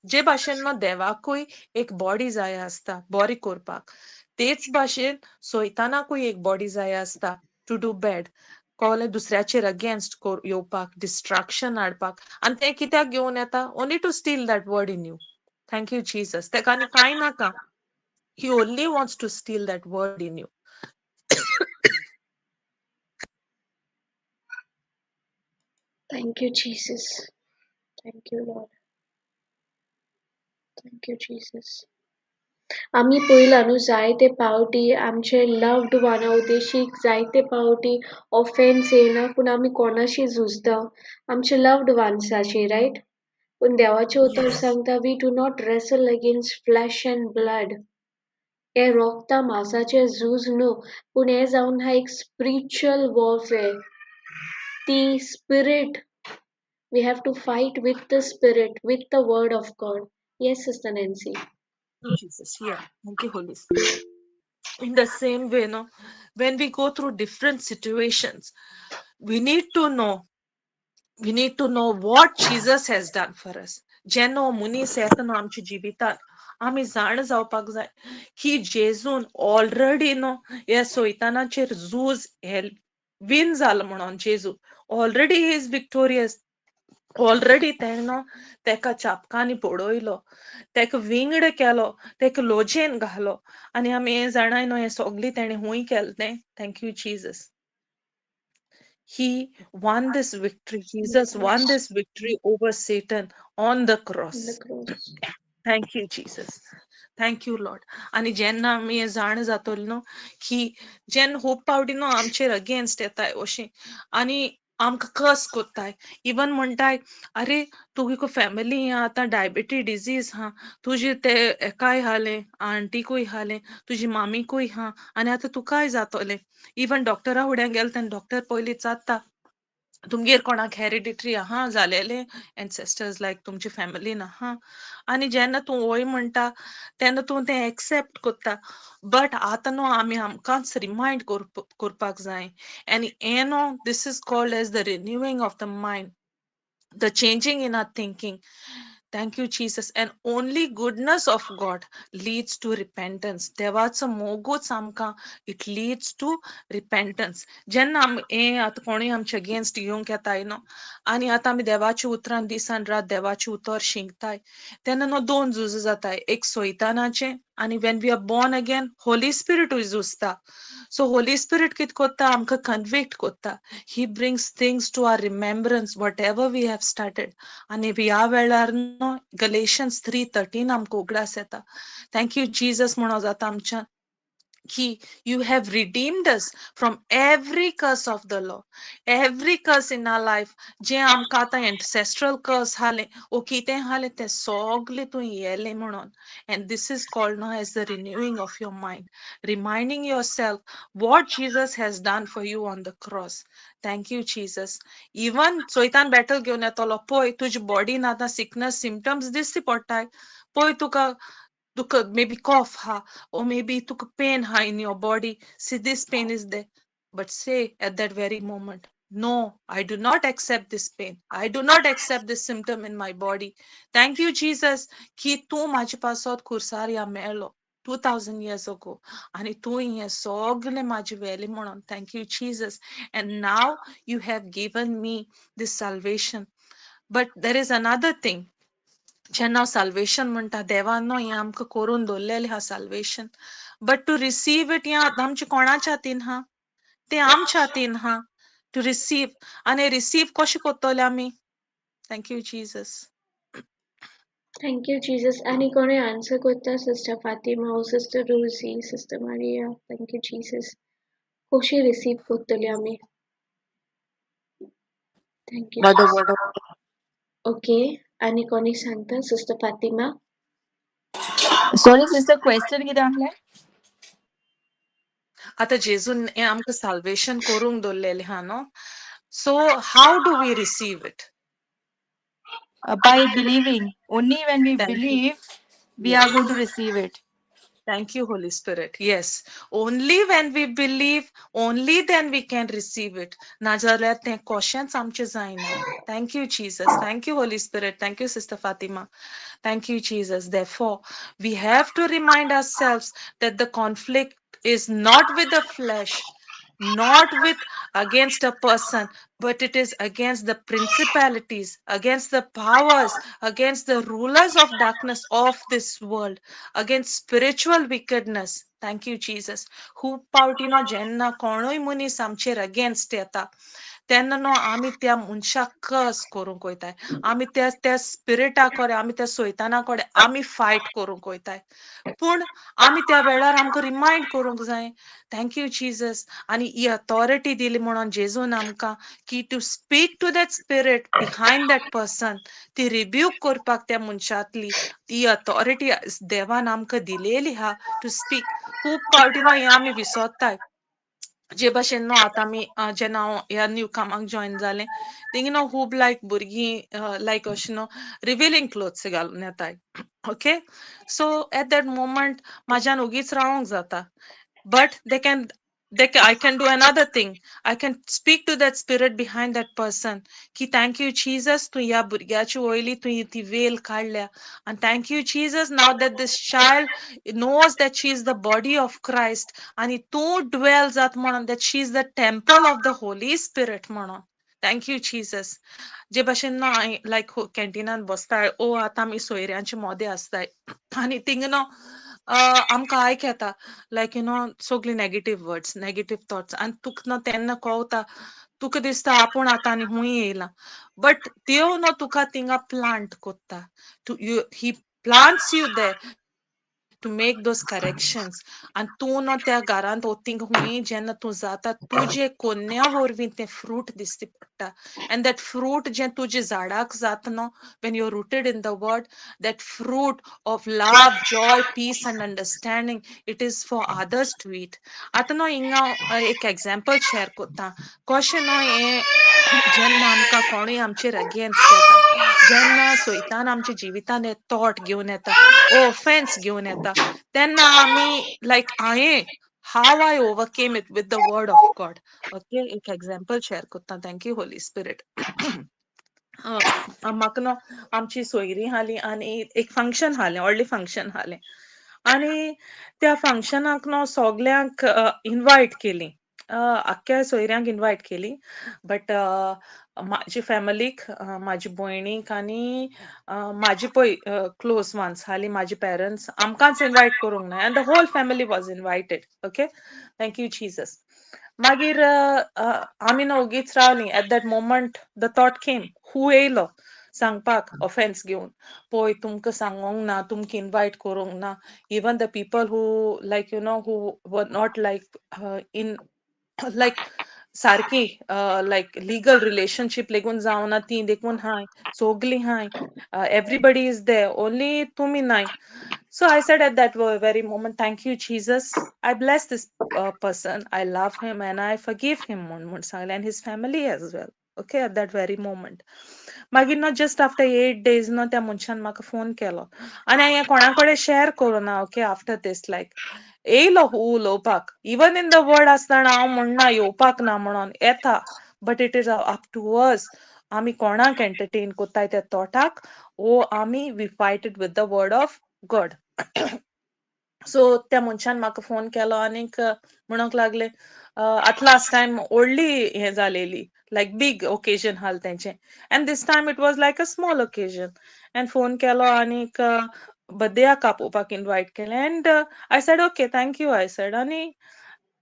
Speaker 2: जे भाशेन न्हू देवाकूय एक बॉडी जाय आसता बरी करपाक, तेच भाशेन सोयतानाकूय एक बॉडी जाय आसता टू do bad, कळ्ळें, दुसऱ्याचेर अगेन्स्ट येवपाक, डिस्ट्रक्शन हाडपाक. आनी तें कित्याक घेवन येता? Only to steal that word in you. Thank you Jesus. तेका आनी कांय नाका, he only wants to steal that word in you.
Speaker 1: Thank you Jesus, thank you Lord, thank you Jesus. आमी पयला न्हू जायते पावटी आमचे लव्ड वना उद्देशीक जायते पावटी ऑफेन्स येयना, पूण आमी कोणाशी झुजता? आमचे लव्ड वन्साशी, रायट? पूण देवाचें उतर सांगता, we do not wrestle against flesh and blood. हें रोगता मासाचें झूज न्हू, पूण हें जावन आहा एक स्पिरिच्युअल वॉरफेअर. ती spirit, we have to fight with the spirit, with the word of God. Yes, Sister Nancy.
Speaker 2: Jesus, yeah. Thank you, Holy Spirit. In the same way, no, when we go through different situations, we need to know, we need to know what Jesus has done for us. जेन्ना हो मनीस येता न्हू आमच्या जिवितांत, आमी जाण जावपाक जाय की जेजून ऑलरेडी न्हू ह्या सैतानाचेर झूज हे विन जालो म्हणून. जेजू already he is victorious. Already तेणें न्हू तेका चापकांनी बडयलो, तेका विंगड केलो, तेका लोजेन घालो. आनी आमी हें जाणाय न्हू हें सोगलें तेणें हूंय केलें तें. Thank you Jesus. He won this victory. Jesus won this victory over Satan on the cross.
Speaker 1: On the cross.
Speaker 2: Thank you, Jesus. Thank you, Lord. आनी जेन्ना आमी हें जाण जातले न्हू की जेन्ना खूब फावटी न्हू आमचेर अगेन्स्ट येताय अशें आनी आमकां कस कोत्ताय, इवन म्हणटाय, अरे तुगे फॅमिली आतां डायबिटी डिजीज हा, तुजे ते एकाय हालें, आंटीकूय हालें, तुजी मामीकूय हा आनी आतां तुकाय जातोलें. इवन डॉक्टरा फुड्यान गेले तेन्ना डॉक्टर पयलीं विचारता, तुमगेर कोणाक हेरिडिटरी आहा जालेलें, एन्सेस्टर्स लायक तुमच्या फॅमिलीन आहा. आनी जेन्ना तूं वय म्हणटा तेन्ना तूं तें एक्सेप्ट कोत्ता. बट आतां न्हू आमी आमकांच रिमायंड करपाक जाय. आनी हें न्हू, this is called as the renewing of the mind, the changing in our thinking. Thank you, Jesus. And only goodness of God leads to repentance. देवाचो मोगूच आमकां it leads to repentance. जेन्ना आमी हें आतां कोणूय आमचे अगेन्स्ट येवंक येताय न्हू आनी आतां आमी देवाच्या उतरान दिसान रात देवाचें उतर शिंकताय तेन्ना न्हू दोन झुजां जाताय, एक सैतानाचें आनी when we are born again Holy स्पिरिटूय झुजता. सो होली स्पिरिट कितें कोत्ता, आमकां कन्विक्ट कोत्ता. He brings things to our remembrance whatever we have started. आनी ह्या वेळार न्हू गलेशियन्स 3:13 आमकां उगडास येता. Thank you Jesus म्हणो जाता आमच्यान की you have redeemed us from every curse of the law, every curse in our life. जें आमकां आतां एन्सेस्ट्रल कर्स हालें ओ कितें हालें तें सगलें तूं येलें म्हणून. And this is called now as the renewing of your mind, reminding yourself what Jesus has done for you on the cross. Thank you, Jesus. Even सैतान बॅटल घेवन येतलो, पळय तुजी बॉडीन आतां सिकनस सिमटम्स दिसती पडटाय, पळय तुका तुका may be cough ha, or maybe तुका pain ha in your body. See, this pain is there. But say at that very moment, no, I do not accept this pain. I do not accept this symptom in my body. Thank you, Jesus, की तूं म्हाजे पासत खुर्सार ह्या मेलो 2000 years ago. आनी तूं हें सगलें म्हाजें व्हेलें म्हणून. Thank you, Jesus. And now you have given me this salvation. But there is another thing. जेन्ना साल्वेशन म्हणटा, देवान न्हू हें आमकां करून दवरलेलें आहा salvation, but to receive it हें आतां आमच्या कोणाच्या हातीन आहा, तें आमच्या हातीन आहा टू रिसीव. आनी रिसीव कशें करतले आमी? Thank you Jesus.
Speaker 1: Thank you, Jesus. आनी कोणूय आन्सर करता? Sister Fatima or Sister Rosie, Sister Maria. Thank you, Jesus. कशी रिसीव करतले आमी? Thank you.
Speaker 3: By the word of
Speaker 1: okay, आनी कोणी सांगता? Sister Fatima.
Speaker 4: Sorry sister, question कितें आहलें?
Speaker 2: आतां जेजून हें आमकां साल्वेशन करूंक दवरलेलें आहा न्हू, so how do we receive it?
Speaker 4: By believing. Only when we
Speaker 2: Thank you.
Speaker 4: believe, we are going to receive it.
Speaker 2: Thank you, Holy Spirit. Yes, only when we believe, only then we can receive it. नाजाल्यार तें कशेंच आमचें जायना. Thank you, Jesus. Thank you, Holy Spirit. Thank you, Sister Fatima. Thank you, Jesus. Therefore, we have to remind ourselves that the conflict is not with the flesh, not with against a person, but it is against the principalities, against the powers, against the rulers of darkness of this world, against spiritual wickedness. Thank you, Jesus. खूब पावटी न्हू जेन्ना कोणूय मनीस आमचेर against येता तेन्ना न्हू आमी त्या मनशाक कर्स करूंक वयताय, आमी त्या त्या स्पिरिटा कडेन, आमी त्या सैताना कडेन आमी फायट करूंक वयताय. पूण आमी त्या वेळार आमकां रिमायंड करूंक जाय, thank you Jesus, आनी ही अथॉरिटी दिली म्हणून जेजून आमकां की to speak to that spirit behind that person, ती रिब्यूक करपाक त्या मनशांतली ती अथॉरिटी देवान आमकां दिलेली आहा टू स्पीक. खूब फावटी न्हू हें आमी विसरताय. जे भाशेन न्हू आतां आमी जेन्ना हांव ह्या न्यू कामाक जॉयन जालें, थिंगा न्हू खूब लायक भुरगीं लायक अशें न्हू रिविलींग क्लोथ्स घालून येताय. Okay, so at that moment म्हाज्यान ओगीच रावोंक जाता, but they can I can do another thing. I can speak to that spirit behind that person की thank you Jesus, तूं ह्या भुरग्याची वयली तुवें ती वेल काडल्या, आनी thank you Jesus, now that this child knows that she is the body of Christ आनी तूं ड्वेल जात म्हणून, that she is the temple of the Holy Spirit म्हणून. Thank you Jesus. जे भाशेन न्हू हांवें लायक कॅन्टिनान बसताय ओ आतां आमी सोयऱ्यांचे मोदें आसताय आनी थिंगा न्हू आमकां आयक येता लायक you know सगळी नेगेटीव वर्ड्स, नेगेटीव थॉट्स, आनी तुका न्हू तेन्ना कळटा, तुका दिसता आपूण आतां आनी खूंय येयला, बट देव न्हू तुका थिंगा प्लांट कोत्ता, to you he plants you there to make those corrections. आनी तूं न्हू त्या घरांत वो थिंगा खूंय जेन्ना तूं जाता, तुजे कोन्या वरवीं तें फ्रूट दिसती पडटा, एंड that fruit जें तुजे झाडाक जाता न्हू, when you are rooted in the word, that fruit of love, joy, peace and understanding, it is for others to eat. आतां न्हू हिंगा एक एग्जाम्पल शेयर कोत्ता कशें न्हू हें जेन्ना आमकां कोणूय आमचेर अगेन्स्ट येता, जेन्ना सैतान आमच्या जिवितान हे थॉट घेवन येता, ऑफेन्स घेवन येता, तेन्ना आमी लायक हांवें how I overcame it with the word of God. Okay, एक एग्जाम्पल शेयर कोत्ता. Thank you Holi spirit. म्हाका न्हू आमची सोयरी आसली आनी एक फंक्शन आसलें, व्हडलें फंक्शन आसलें, आनी त्या फंक्शनाक न्हू सगल्यांक इनवायट केली, आख्ख्या सोयऱ्यांक इनवायट केली, बट म्हाजी फॅमिलीक, म्हाजी भयणीक आनी म्हाजी पळय क्लोज वन्स आसली म्हाजी पेरंट्स, आमकांच इनवायट करूंक ना, and the whole family was invited. Okay, thank you Jesus. मागीर आमी न्हू ओगीच रावलीं. At that moment the thought came, who येयलो सांगपाक ऑफेन्स घेवन, पळय तुमकां सांगोंक ना, तुमकां इनवायट करूंक ना, even the people who like you know who were not like in like सारकी लायक लिगल रिलेशनशीप लेगून जावना ती देखून हाय, सगलीं हाय, एवरीबडी is there, only तुमी नाय. So I said at that very moment, thank you Jesus, I bless this person, I love him and I forgive him म्हूण सांगलें, and his family as well. Okay, at that very moment. मागीर न्हू just after 8 days न्हू त्या मनशान म्हाका phone केलो, आनी हांवें कोणा कडेन शेअर करूं ना. ओके, आफ्टर दीस लायक येयलो उलोवपाक, इवन इन the word आसतना हांव म्हणना येवपाक ना म्हणून, येता, but it is up to us, आमी कोणाक एंटरटेन कोत्ताय त्या थॉटाक, ओ आमी we fight it with the word of God. So त्या मनशान म्हाका फोन केलो आनीक म्हणूंक लागले, आतां लास्ट टायम व्हडली हें जालेली, लायक बीग ओकेजन आसलें तेंचें, and this time it was like a small occasion, and phone केलो आनीक बर्थडेयाक आपोवपाक इनवायट केलें, and I said okay thank you I said. आनी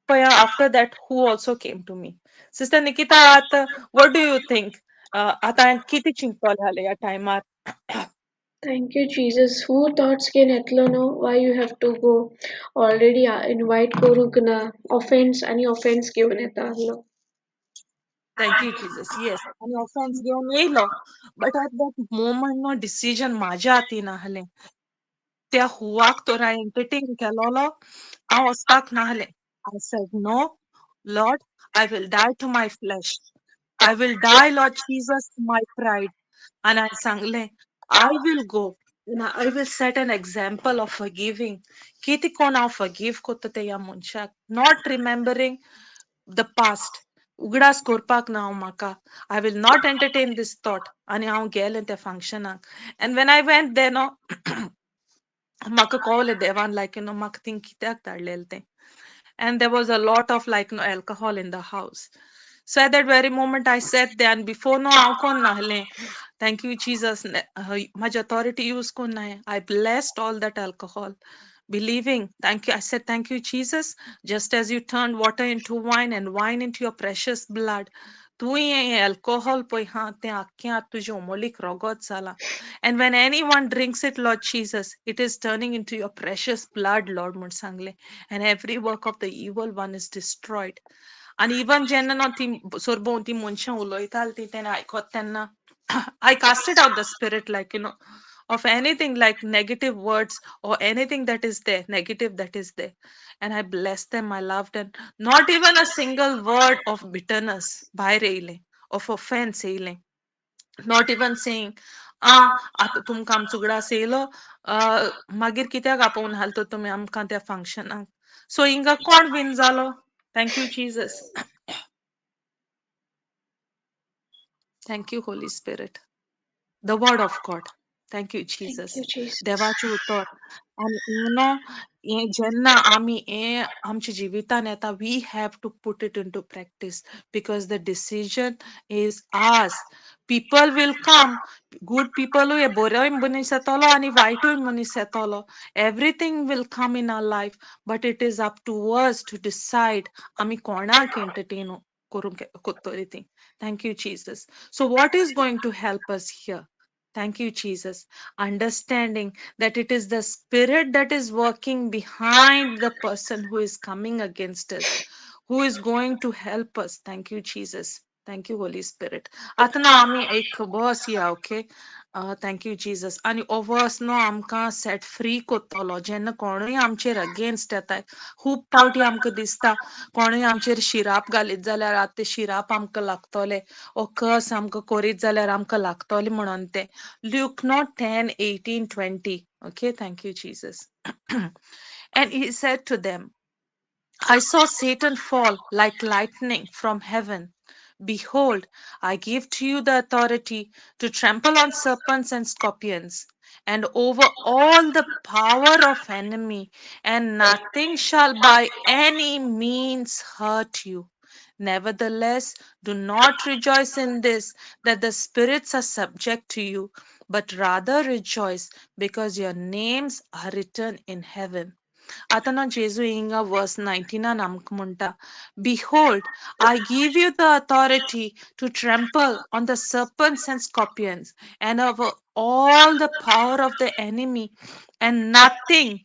Speaker 2: पळया after that who also came to me. Sister Nikita, आतां what do you think, आतां हांवें कितें चिंततलें जालें ह्या टायमार?
Speaker 1: Thank you Jesus. Who thoughts घेवन येतलो न्हू, why you have to go, already invite करूंक ना, ऑफेन्स आनी ऑफेन्स घेवन येता आहलो.
Speaker 2: Thank you Jesus. Yes, आनी ऑफेन्स घेवन येयलो, बट एट that moment न्हू डिसिजन म्हाज्या हातीन आहलें. त्या हुवाक तर हांवें एंटरटेन केलोलो, हांव वचपाक नाहलें. I said no Lord, I will die to my flesh, I will die Lord Jesus to my pride. आनी हांवें सांगलें I will go and I will set an example of forgiving. कितें कोण हांव forgive कोत्ता ते ह्या मनशाक, not remembering the past, उगडास करपाक ना हांव म्हाका, I will not entertain this thought. आनी हांव गेलें त्या फंक्शनाक, and when I went there न्हू म्हाका कळलें देवान लायक you know म्हाका थिंग कित्याक धाडलेलें तें, and there was a lot of like no alcohol in the house. So at that very moment I sat there, and before no हांव कोण नाहलें, thank you Jesus, म्हाजी authority use कोन्न I blessed all that alcohol. Believing, thank you. I said, thank you, Jesus. Just as you turned water into wine and wine into your precious blood. तुवें हें alcohol पळय हा तें आख्खें तुजें अमोलीक रगत जालां. And when anyone drinks it, Lord Jesus, it is turning into your precious blood, Lord, म्हूण सांगलें. And every work of the evil one is destroyed. आनी इवन जेन्ना न्हू ती सरभोंवती मनशां उलयतालीं ती तेन्ना आयकत तेन्ना I casted out the spirit, like, you know, of anything like negative words or anything that is there, negative that is there. And I blessed them, I loved them. Not even a single word of bitterness, भायर येयलें, of offense येयलें. Not even saying, आतां तुमकां आमचो उगडास येयलो, मागीर कित्याक आपोवन हालतो तुमी आमकां त्या फंक्शनाक. सो हिंगा कोण विन जालो? Thank you, Jesus. Thank you, Holy Spirit. The word of God. Thank you, Jesus.
Speaker 1: Thank you, Jesus.
Speaker 2: देवाचें उतर. आनी you know, हें जेन्ना आमी हें आमच्या जिवितान येता, we have to put it into practice because the decision is ours. People will come, good people, बरोय मनीस येतलो आनी वायटूय मनीस येतलो. Everything will come in our life, but it is up to us to decide आमी कोणाक entertain करूंक कोत्तली ती. Thank you, Jesus. So what is going to help us here? Thank you, Jesus. Understanding that it is the spirit that is working behind the person who is coming against us, who is going to help us. Thank you, Jesus. Thank you, Holy Spirit. आतां ना आमी एक वर्स या, okay? Thank you, Jesus. आनी हो वर्स न्हू आमकां सेट फ्री कोत्तलो जेन्ना कोणूय आमचेर अगेन्स्ट येताय. खूब पावटी आमकां दिसता कोणूय आमचेर शिराप घालीत जाल्यार आतां ते शिराप आमकां लागतले, ओ कस आमकां करीत जाल्यार आमकां लागतले म्हणून ते. Luke no 10:18-20. Okay, thank you, Jesus. And he said to them, I saw Satan fall like lightning from heaven. Behold, I give to you the authority to trample on serpents and scorpions, and over all the power of enemy, and nothing shall by any means hurt you. Nevertheless, do not rejoice in this, that the spirits are subject to you, but rather rejoice because your names are written in heaven. आतां न्हू जेजू हिंगा वर्स 19 आमकां म्हणटा, Behold, I give you the authority to trample on the serpents and scorpions, and over all the power of the enemy, and nothing.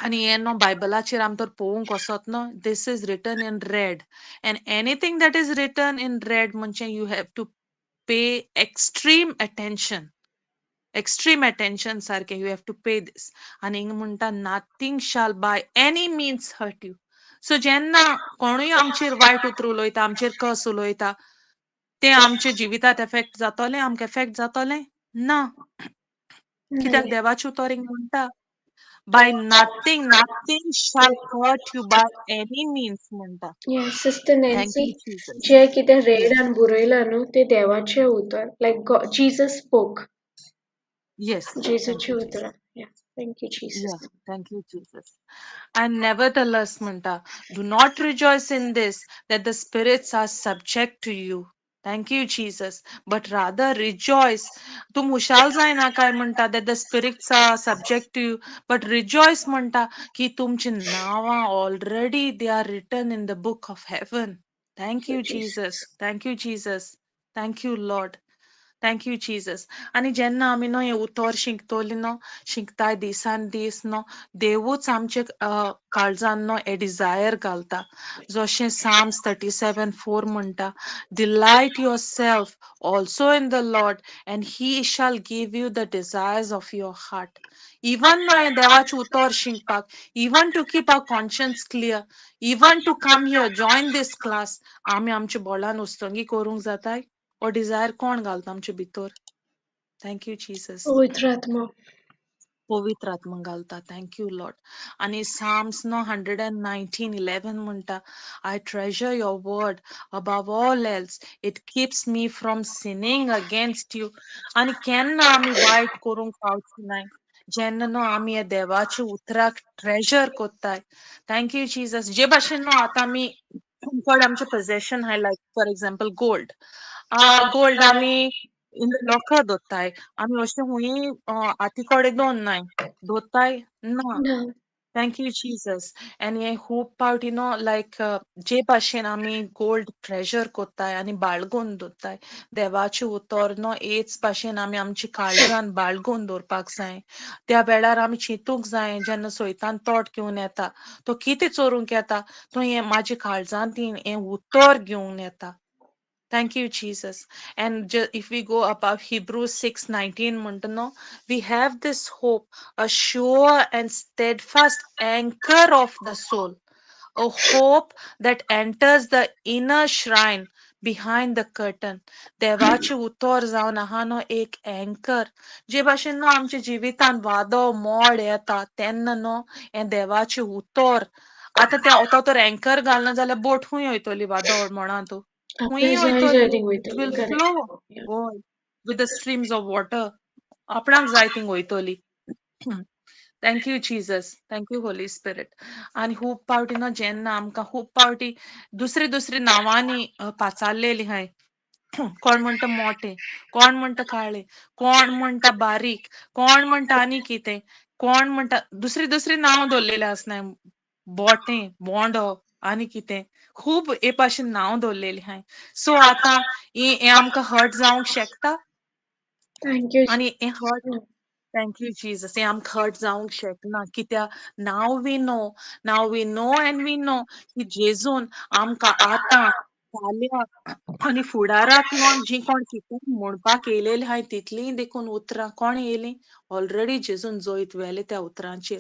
Speaker 2: आनी हें न्हू बायबलाचेर आमी तर पळोवंक वचत न्हू, this is written in red, and anything that is written in red म्हणजे you have to pay extreme attention. Extreme attention सारकें you have to pay this. आनी हिंगा म्हणटा, nothing shall by any means hurt you. So जेन्ना कोणूय आमचेर वायट उतर उलयता, आमचेर कस उलयता, तें आमच्या जिवितात एफेक्ट जातलें? आमकां एफेक्ट जातलें ना. कित्याक देवाचें उतर हिंगा म्हणटा, by nothing, nothing shall hurt you by any means म्हणटा.
Speaker 1: Yes, Sister
Speaker 2: Thank
Speaker 1: Nancy,
Speaker 2: you, Jesus.
Speaker 1: जें कितें रेडान बरयलां न्हू तें देवाचें उतर, like Jesus spoke.
Speaker 2: Yes, thank
Speaker 1: जेजूची
Speaker 2: you, Jesus.
Speaker 1: उतरां. Yeah, thank you, Jesus.
Speaker 2: Yeah, thank you, Jesus. And nevertheless, म्हणटा, do not rejoice in this, that the spirits are subject to you. Thank you, Jesus. But rather rejoice. तूं खुशाल जायना काय म्हणटा, that the spirits are subject to you. But rejoice म्हणटा की तुमची नांवां already they are written in the book of heaven. Thank you, Jesus. Thank you, Jesus. Thank you, Lord. Thank you, Jesus. आनी जेन्ना आमी न्हू हें उतर शिकतली न्हू, शिकताय दिसान दीस न्हू, देवूच आमचे काळजान न्हू हें डिजायर घालता. जशें Psalms 37:4 म्हणटा, delight yourself also in the Lord and he shall give you the desires of your heart. Even न्हू हें देवाचें उतर शिकपाक, even to keep our conscience clear, even to come here, join this class, आमी आमच्या बोळान उस्तंगी करूंक जाताय. ओ डिजायर कोण घालता आमचे भितर? Thank you, Jesus.
Speaker 1: पवित्र आत्मा.
Speaker 2: पवित्र आत्मा घालता. Thank you, Lord. आनी Psalms न्हू 119:11 म्हणटा, I treasure your word above all else. It keeps me from sinning against you. आनी केन्ना आमी वायट करूंक पावचे नाय जेन्ना न्हू आमी ह्या देवाच्या उतराक ट्रेजर कोत्ताय. Thank you, Jesus. जे भाशेन न्हू आतां आमी चड आमचें पोजेशन आहाय, like for example gold. Gold आमी इन the locker दोत्ताय आमी अशें हुंय हाती कडेन दवरनाय दोत्ताय ना.
Speaker 1: ना.
Speaker 2: Thank you Jesus. आनी हें खूब फावटी न्हू लायक जे भाशेन आमी गोल्ड ट्रेजर कोत्ताय आनी बाळगून दवरताय देवाचें उतर न्हू हेच भाशेन आमी आमच्या काळजान बाळगून दवरपाक जाय. त्या वेळार आमी चिंतूंक जाय जेन्ना सैतान तोट घेवन येता तो कितें चोरूंक येता, तो हें म्हाज्या काळजान हें उतर घेवन येता. Thank you, Jesus. And if we go above Hebrews 6:19, म्हणटा न्हू, we have this hope, a sure and steadfast anchor of the soul, a hope that enters the inner shrine behind the curtain. देवाचें उतर जावन आहा न्हू एक anchor. जे भाशेन न्हू आमच्या जिवितान वादो मोड येता तेन्ना न्हू हें देवाचें उतर आतां तें तो तर एंकर घालना जाल्यार बोट खूंय वयतली वादळ मोडांत
Speaker 1: आपल्या
Speaker 2: खूंय
Speaker 1: जाय
Speaker 2: वयतली,
Speaker 1: जाय थिंग
Speaker 2: it
Speaker 1: वयतली.
Speaker 2: Will
Speaker 1: correct.
Speaker 2: Flow हय with the streams of water, आपणाक जाय थिंग वयतली. Thank you Jesus, thank you Holy Spirit. आनी खूब फावटी न्हू जेन्ना आमकां खूब फावटी दुसरे दुसरे नांवांनी पाचारलेली आहाय, कोण म्हणटा मोठे, कोण म्हणटा काळे, कोण म्हणटा बारीक, कोण म्हणटा आनी कितें, कोण म्हणटा दुसरी दुसरी नांव दवरलेलें आसनाय, बोटे, बोंडो आनी कितें, खूब हे भाशेन नांव दवरलेलें आहाय. सो आतां हें आमकां हर्ट जावंक शकता.
Speaker 1: Thank you.
Speaker 2: आनी हें हर्ट, thank you Jesus, हें आमकां हर्ट जावंक शकना कित्याक now we know, now we know and we know की जेजून आमकां आतां फाल्यां आनी फुडाराक न्हू जीं कोण कितें म्हणपाक येयलेलीं आहाय तितलीं देखून उतरां कोण येयलीं ऑलरेडी जेजून जैत व्हेलें त्या उतरांचेर.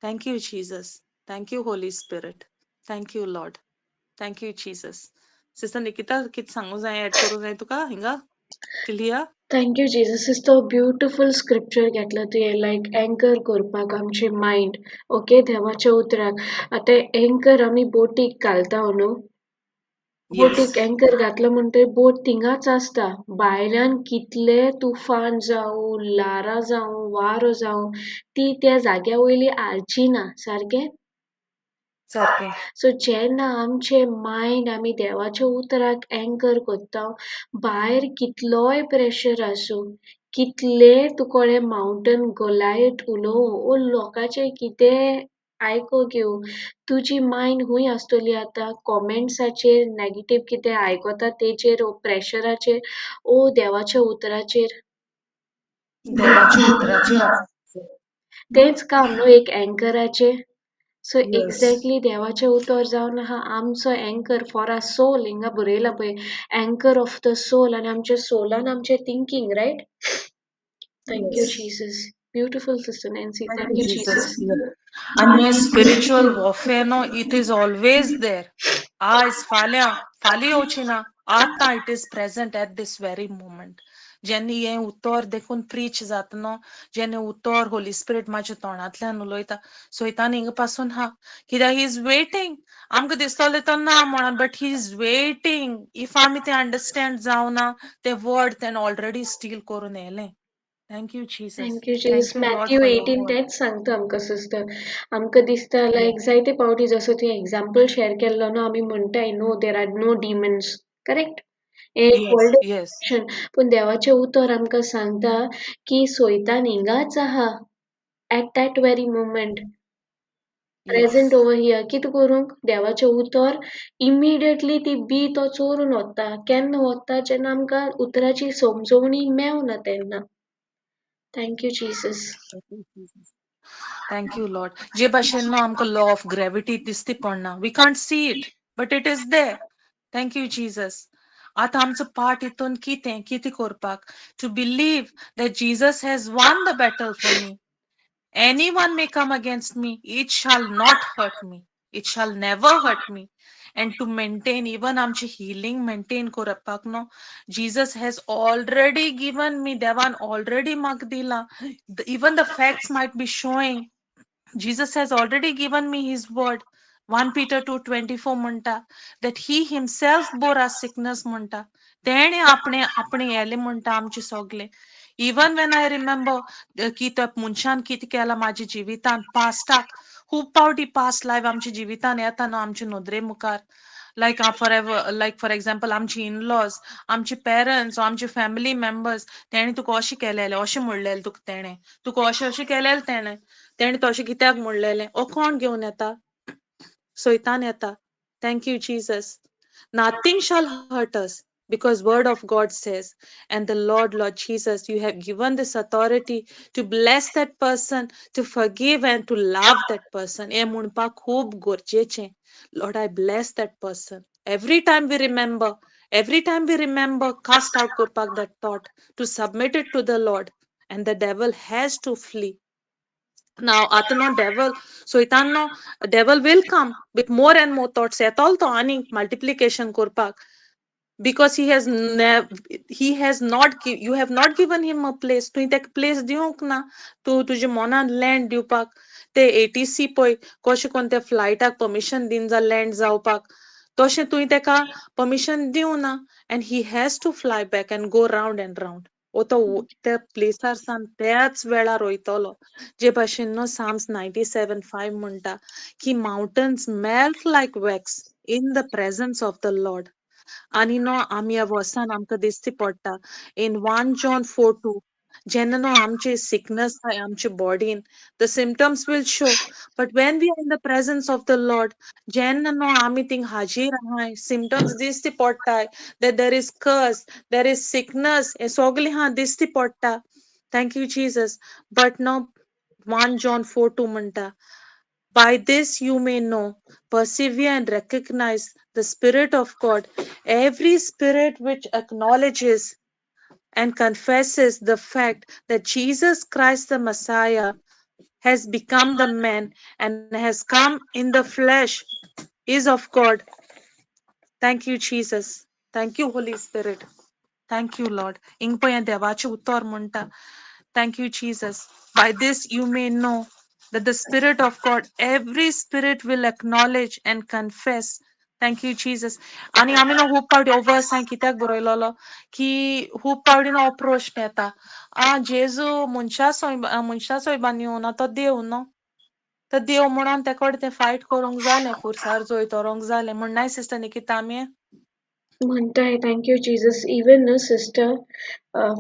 Speaker 2: Thank you Jesus, thank you Holy Spirit, thank you Lord, thank you Jesus. Sister Nikita कितें सांगूं जाय, एड करूं जाय तुका हिंगा clear?
Speaker 1: Thank you Jesus. तो ब्युटिफूल स्क्रिप्चर घेतला तुवें लायक एंकर करपाक आमचे मायंड ओके देवाच्या उतराक. आतां एंकर आमी बोटीक घालता न्हू, बोटीक एंकर घातलो म्हणटगीर बोट थिंगाच आसता. भायल्यान कितले तुफान जावं, ल्हारां जावं, वारो जावं, ती त्या जाग्या वयली हालची ना. सारकें?
Speaker 2: सारकें.
Speaker 1: सो जेन्ना आमचे मायंड आमी देवाच्या उतराक एंकर करता, भायर कितलोय प्रेशर आसूं, कितले तुका माउंटन गोलायत उलोवं ओ लोकांचें कितें आयको घेवं, तुजी मायंड खूंय आसतली आतां कॉमेंट्साचेर, नेगेटीव कितें आयकता तेचेर, ओ प्रेशराचेर, ओ देवाच्या उतराचेर.
Speaker 2: देवाच्या उतराचेर.
Speaker 1: तेंच काम न्हू एक एंकराचें. सो एक्झॅक्टली देवाचें उतर जावन आहा आमचो एंकर फॉर our soul. हिंगा बरयलां पळय एंकर ऑफ the soul, आनी आमच्या सोलान आमचें thinking, right? Thank you Jesus. Beautiful sister Nancy, thank you Jesus.
Speaker 2: आनी हें स्पिरिच्युअल वॉरफेअर न्हू it is always there. आयज फाल्यां, फाल्यां येवची ना, आतां it is present at this very moment. जेन्ना हें उतर देखून प्रीच जाता न्हू, जेन्ना उतर होली स्पिरिट म्हाज्या तोंडांतल्यान उलयता, सैतान हिंगा पासून हा कित्याक he is waiting. आमकां दिसतलें तो ना म्हणून, but he is waiting. If आमी तें अंडरस्टँड जावना तें वर्ड तेणें ऑलरेडी स्टील करून येयलें. Thank you Jesus.
Speaker 1: Thank you Jesus. Matthew 18 तेंच सांगता आमकां सिस्टर. आमकां दिसता लायक जायते फावटी जसो तुवें एग्जाम्पल शेअर केल्लो न्हू, आमी म्हणटाय no there are no demons, correct? एक व्हडलें, पूण देवाचें उतर आमकां सांगता की सैतान हिंगाच आहा at that very moment, present over here. कितें करूंक देवाचें उतर इमिडिएटली ती बी तो चोरून वता. केन्ना वता? जेन्ना आमकां उतराची समजवणी मेवना तेन्ना. Thank you Jesus.
Speaker 2: Thank you Lord. जे भाशेन न्हू आमकां लॉ ऑफ ग्रेविटी दिसती पडना, we can't see it but it is there. Thank you Jesus. आतां आमचो पार्ट हितून कितें कितें करपाक, to believe that Jesus has won the battle for me. Anyone may come against me, it shall not hurt me, it shall never hurt me. And to maintain even आमची healing maintain करपाक न्हू, Jesus has already given me, देवान already म्हाका दिलां. Even the facts might be showing, Jesus has already given me his word. 1 Peter 2:24 म्हणटा that he himself bore our sickness म्हणटा, तेणे आपणे आपणे येले म्हणटा आमचे सगळे. इवन when I remember की त्या मनशान कितें केलां म्हाज्या जिवितान पास्टाक, खूब फावटी पास्ट लायफ आमच्या जिवितान येता न्हू आमच्या नदरे मुखार. Like for ever, like for example आमची इनलॉज, आमची पेरंट्स, आमची फॅमिली मेंबर्स, तेणी तुका अशें केलेलें, अशें म्हणलेलें तुका, तेणें तुका अशें अशें केलेलें, तेणें तेणें तो अशें कित्याक म्हणलेलें? ओ कोण घेवन येता? सैतान येता. Thank you Jesus. Nothing shall hurt us, because word of God says, and the Lord Jesus, you have given this authority to bless that person, to forgive and to love that person. हे म्हणपाक खूब गरजेचें. Lord, I bless that person. Every time we remember, every time we remember, cast out करपाक that thought, to submit it to the Lord, and the devil has to flee. Now, आतां न्हू devil, सैतान न्हू, devil will come with more and more thoughts. येतलो तो आनी multiplication करपाक. Because he has he has not give, you have not given him a place. तुवें ताका place दिवंक ना, तूं तुज्या मनान लँड दिवपाक. ते एटीसी पळय कशें करून त्या फ्लायटाक परमिशन दिना जा लँड जावपाक, तशें तुवें ताका परमिशन दिवं ना, and he has to fly back and go round and round. ओ तो त्या प्लेसार सान त्याच वेळार वयतलो. जे भाशेन न्हू Psalms 97:5 म्हणटा की mountains melt like wax in the presence of the Lord. आनी न्हू आमी ह्या वर्सान आमकां दिश्टी पडटा इन 1 John 4:2, जेन्ना न्हू आमचे सिकनस आहाय आमचे बॉडीन, the symptoms will show, but when we are in the presence of the Lord, जेन्ना न्हू आमी थिंग हाजीर आहाय, सिमटम्स दिश्टी पडटाय, that there is curse, there is sickness, हें सगळें आहा दिश्टी पडटा. Thank you Jesus. But न्हू 1 John 4:2 म्हणटा, by this you may know, persevere and recognize the Spirit of God. Every spirit which acknowledges and confesses the fact that Jesus Christ the Messiah has become the man and has come in the flesh is of God. Thank you, Jesus. Thank you, Holy Spirit. Thank you, Lord. इंग पळय देवाचें उतर म्हणटा. Thank you, Jesus. By this you may know that the Spirit of God, every spirit will acknowledge and confess. Thank you, Jesus. आनी आमी न्हू खूब फावटी हो वर्स हांवें कित्याक बरयलोलो की खूब फावटी न्हू हो प्रश्न येता, आ जेजू मनशा मनशा सोयबान येवना, तो देव न्हू, तो देव म्हणून तेका कडेन तें फायट करूंक जालें, खुर्सार जैत जालें म्हणनाय सिस्टर निकिता आमी
Speaker 1: म्हणटाय. Thank you Jesus. Even न्हू सिस्टर,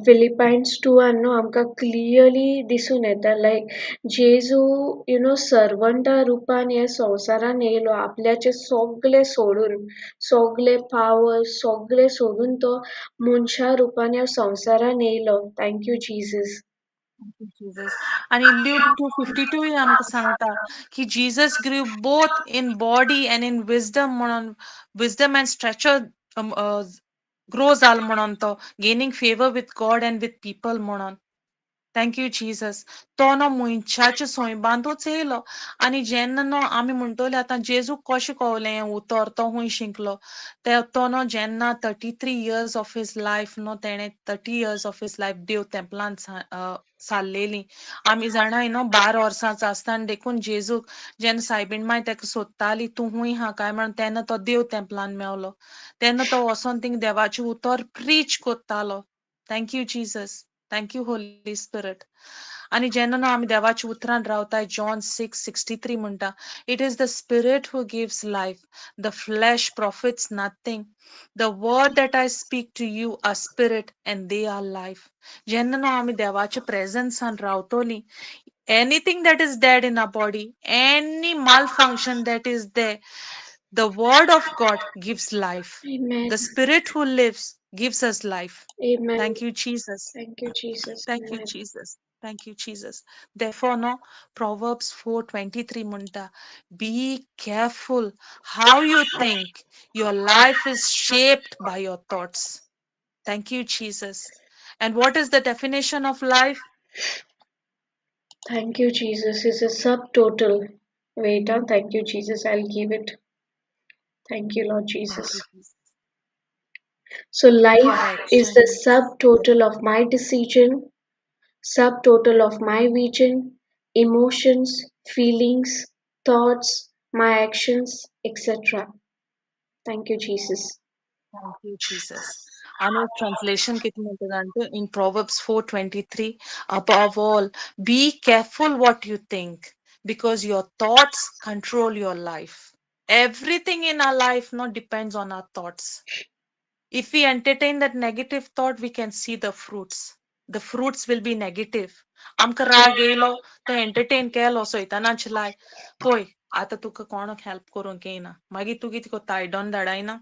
Speaker 1: फिलिपायन्स 2 न्हू आमकां क्लियरली दिसून येता, लायक जेजू you know सर्वंटा रुपान ह्या संवसारान येयलो, आपल्याचे सगळे सोडून, सगळे पावर सगळे सोडून तो मनशा रुपान ह्या संवसारान येयलो. Thank you Jesus.
Speaker 2: आनी ल्यूक 2:52 आमकां सांगता की Jesus grew both in body and in wisdom म्हणून, विजडम अँड स्ट्रेचर ग्रो जाल म्हणून तो, gaining favour with God and with people म्हणून. Thank you Jesus. तो न्हू मनशाच्या सोयबांतूच येयलो. आनी जेन्ना न्हू आमी म्हणटले आतां जेजूक कशें कवलें हें उतर, तो खूंय शिकलो? तो न्हू जेन्ना 33 years of his life न्हू, तेणें 30 years of his life देव तेंपलान सारलेली. आमी जाणाय न्हू 12 वर्सांचो आसतना देखून जेजूक जेन्ना सायबीण माय ताका सोदताली तूं खूंय आहा काय म्हणून, तेन्ना तो देव तेंपलान मेवलो. तेन्ना तो वचोन थिंग देवाचें उतर preach कोत्तालो. Thank you Jesus. Thank you Holy Spirit. आनी जेन्ना न्हू आमी देवाच्या उतरान रावताय, John 6:63 म्हणटा, it is the spirit who gives life, the flesh profits nothing. The word that I speak to you are spirit and they are life. जेन्ना न्हू आमी देवाच्या प्रेजन्सान रावतली, anything that is dead in our body, any malfunction that is there, the word of God gives life.
Speaker 1: Amen.
Speaker 2: The spirit who lives gives us life.
Speaker 1: Amen.
Speaker 2: Thank you, Jesus.
Speaker 1: Thank you, Jesus.
Speaker 2: Thank you,
Speaker 1: Amen.
Speaker 2: Jesus. Thank you, Jesus. Therefore, no, Proverbs 4:23 म्हणटा, be careful how you think. Your life is shaped by your thoughts. Thank you, Jesus. And what is the definition of life?
Speaker 1: Thank you, Jesus. It's a subtotal. Wait, thank you, Jesus. I'll give it. Thank you, Lord
Speaker 2: Thank you,
Speaker 1: Jesus.
Speaker 2: Jesus.
Speaker 1: So life is the
Speaker 2: Correction.
Speaker 1: subtotal of my decision, subtotal of my vision, emotions, feelings, thoughts, my actions, etc. Thank you, Jesus.
Speaker 2: Thank you, Jesus. Anu translation कित म्हणटा जाणा in Proverbs 4:23, above all, be careful what you think, because your thoughts control your life. Everything in our life no depends on our thoughts. If we entertain that negative thought, we can see the fruits. The fruits will be negative. आमकां राग येयलो तो entertain केलो सैतानाचे लाय, पळय आतां तुका कोणाक हेल्प करूंक येयना, मागीर तूं कितें करता, आयडन धाडायना.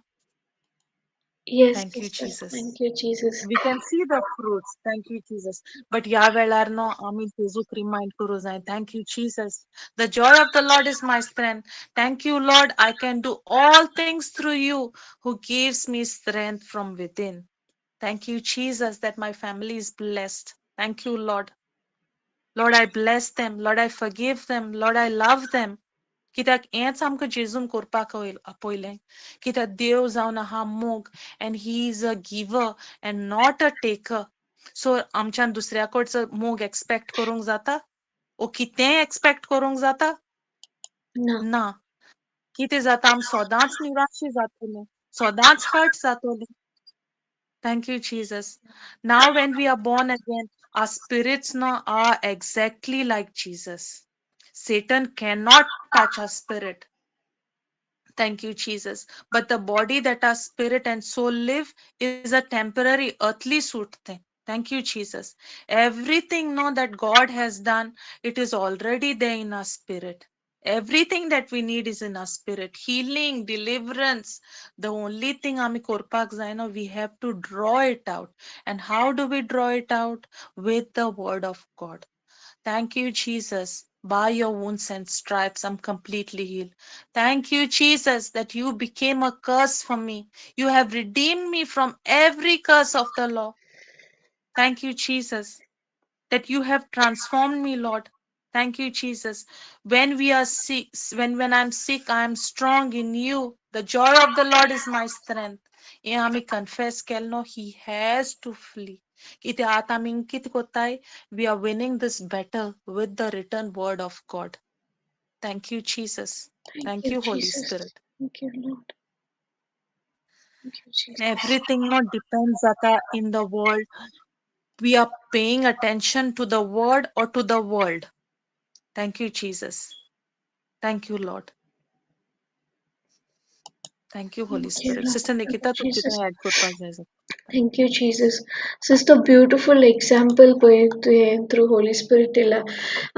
Speaker 1: Yes,
Speaker 2: Thank you,
Speaker 1: sister.
Speaker 2: Jesus.
Speaker 1: Thank you, Jesus.
Speaker 2: We can see the fruits. Thank you, Jesus. But ह्या वेळार न्हू आमी जेजूक रिमायंड करूं जाय. Thank you, Jesus. The joy of the Lord is my strength. Thank you, Lord. I can do all things through you who gives me strength from within. Thank you, Jesus, that my family is blessed. Thank you, Lord. Lord, I bless them. Lord, I forgive them. Lord, I love them. कित्याक हेंच आमकां जेजून करपाक आपयलें. कित्याक देव जावन आहा मोग, and he is a giver and not a taker. So आमच्यान दुसऱ्या कडचो मोग एक्सपेक्ट करूंक जाता, ओ कितेंय एक्सपेक्ट करूंक जाता
Speaker 1: ना.
Speaker 2: ना. कितें जाता, आमी सदांच निराशी जातले, सदांच हर्ट जातले. Thank you, Jesus. Now when we are born again, our spirits now are exactly like Jesus. Satan cannot touch our spirit. Thank you, Jesus. But the body that our spirit and soul live is a temporary earthly suit thing. Thank you, Jesus. Everything now that God has done, it is already there in our spirit. Everything that we need is in our spirit. Healing, deliverance. The only thing आमी करपाक जायना, we have to draw it out. And how do we draw it out? With the word of God. Thank you, Jesus. By your wounds and stripes, I'm completely healed. Thank you, Jesus, that you became a curse for me. You have redeemed me from every curse of the law. Thank you, Jesus, that you have transformed me, Lord. Thank you, Jesus. When we are sick, when I'm sick, I am strong in you. The joy of the Lord is my strength. हें आमी confess केलें न्हू, he has to flee. कित्याक आतां आमी कितें कोत्ताय, we are winning this battle with the written word of God. Thank you, Jesus.
Speaker 1: Thank
Speaker 2: Thank
Speaker 1: you,
Speaker 2: you, Holy
Speaker 1: Jesus.
Speaker 2: Spirit.
Speaker 1: Thank you, Lord. Thank you, Jesus.
Speaker 2: Everything not depends जाता in the world. We are paying attention to the word or to the world. Thank you, Jesus. Thank you, Lord. Thank you, Holy
Speaker 1: Thank you,
Speaker 2: Spirit.
Speaker 1: Lord.
Speaker 2: Sister
Speaker 1: Thank you,
Speaker 2: Nikita, तूं
Speaker 1: Jesus.
Speaker 2: कितें add करपाक जाय जाल्यार.
Speaker 1: Thank you, Jesus. Sister, beautiful example पळय तुवें through Holy Spirit दिला.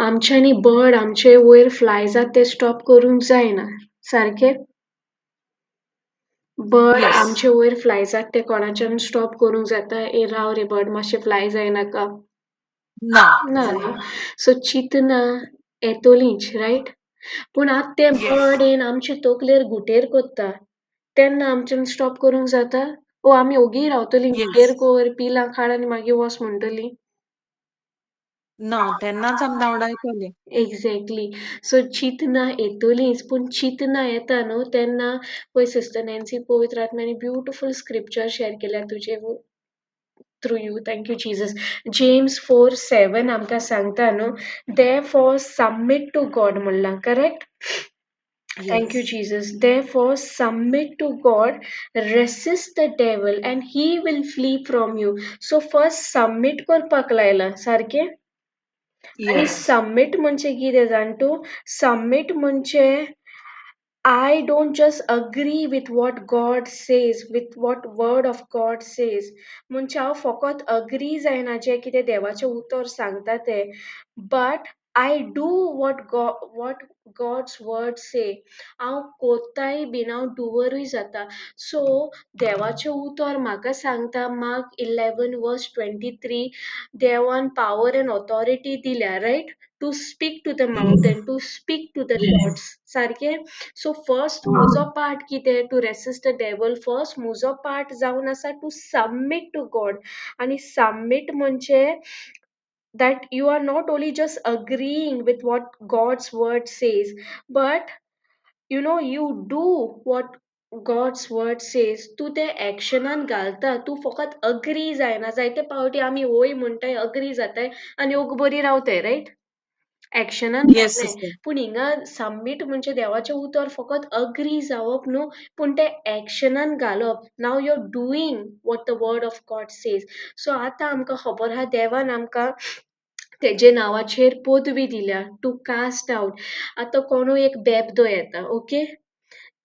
Speaker 1: आमच्यांनी bird आमचे वयर फ्लाय जाता ते स्टॉप करूंक जायना. सारकें? Bird
Speaker 2: Yes.
Speaker 1: आमचे वयर फ्लाय जाता ते कोणाच्यान स्टॉप करूंक जाता? ए राव रे बर्ड, मातशें फ्लाय जायनाका.
Speaker 2: ना,
Speaker 1: ना न्हू.
Speaker 2: जायना.
Speaker 1: सो चिंतना येतोलींच, रायट? पूण आतां ते
Speaker 2: Yes.
Speaker 1: Bird येवन आमचे तकलेर घुटेर कोत्ता तेन्ना आमच्यान स्टॉप करूंक जाता? ओ आमी ओगी रावतलीं, घुटेर
Speaker 2: Yes.
Speaker 1: कर, पिलां काड आनी मागीर वच म्हणटलीं?
Speaker 2: ना, तेन्नाच आमी धांवडायतलीं.
Speaker 1: एक्झॅक्टली. सो चिंतना येतलींच, पूण चिंतना येता न्हू तेन्ना पळय सिस्टर नॅन्सी पवित्र आत्म्यान ब्युटिफूल स्क्रिप्चर शेअर केल्या तुजे through you. Thank you, Jesus. James 4:7 आमकां सांगता न्हू, therefore submit to God म्हणलां, correct? Thank you,
Speaker 2: Yes.
Speaker 1: Jesus. Therefore, submit to God, resist the devil, and he will flee from you. So, first submit करपाक लायला, सारकें? आनी
Speaker 2: Yes.
Speaker 1: Submit म्हणजे कितें जाण तूं? सबमीट म्हणजे I don't just agree with what God says, with what word of God says. म्हणजे हांव फकत अग्री जायना जें कितें देवाचें उतर सांगता तें, but I do what God's word say. हांव कोत्ताय बीन, हांव डुवरूय जाता. सो देवाचें उतर म्हाका सांगता, मार्क 11 वर्स 23, देवान पावर एंड ऑथॉरिटी दिल्या, right? To speak to the mountain, to speak to the
Speaker 2: Yes.
Speaker 1: Thoughts, सारकें? सो फर्स्ट म्हजो पार्ट कितें? To resist the devil. First म्हजो पार्ट जावन आसा टू सबमीट टू गॉड. आनी सबमीट म्हणजे that you are not only just agreeing with what God's word says, but you do what God's word says. तूं तें एक्शनान घालता, तूं फकत अग्री जायना. जायते फावटी आमी वय म्हणटाय, अग्री जाताय आनी ओग बरी रावताय, रायट? एक्शनान
Speaker 2: Yes,
Speaker 1: घालनाय.
Speaker 2: sister.
Speaker 1: पूण हिंगा सबमीट म्हणजे देवाचें उतर फकत अग्री जावप न्हू, पूण तें एक्शनान घालप. Now you are doing what the word of God says. So आतां आमकां खबर आहा, देवान आमकां तेजे नांवाचेर पदवी दिल्या टू कास्ट आवट. आतां कोणूय एक बेबदो येता, ओके?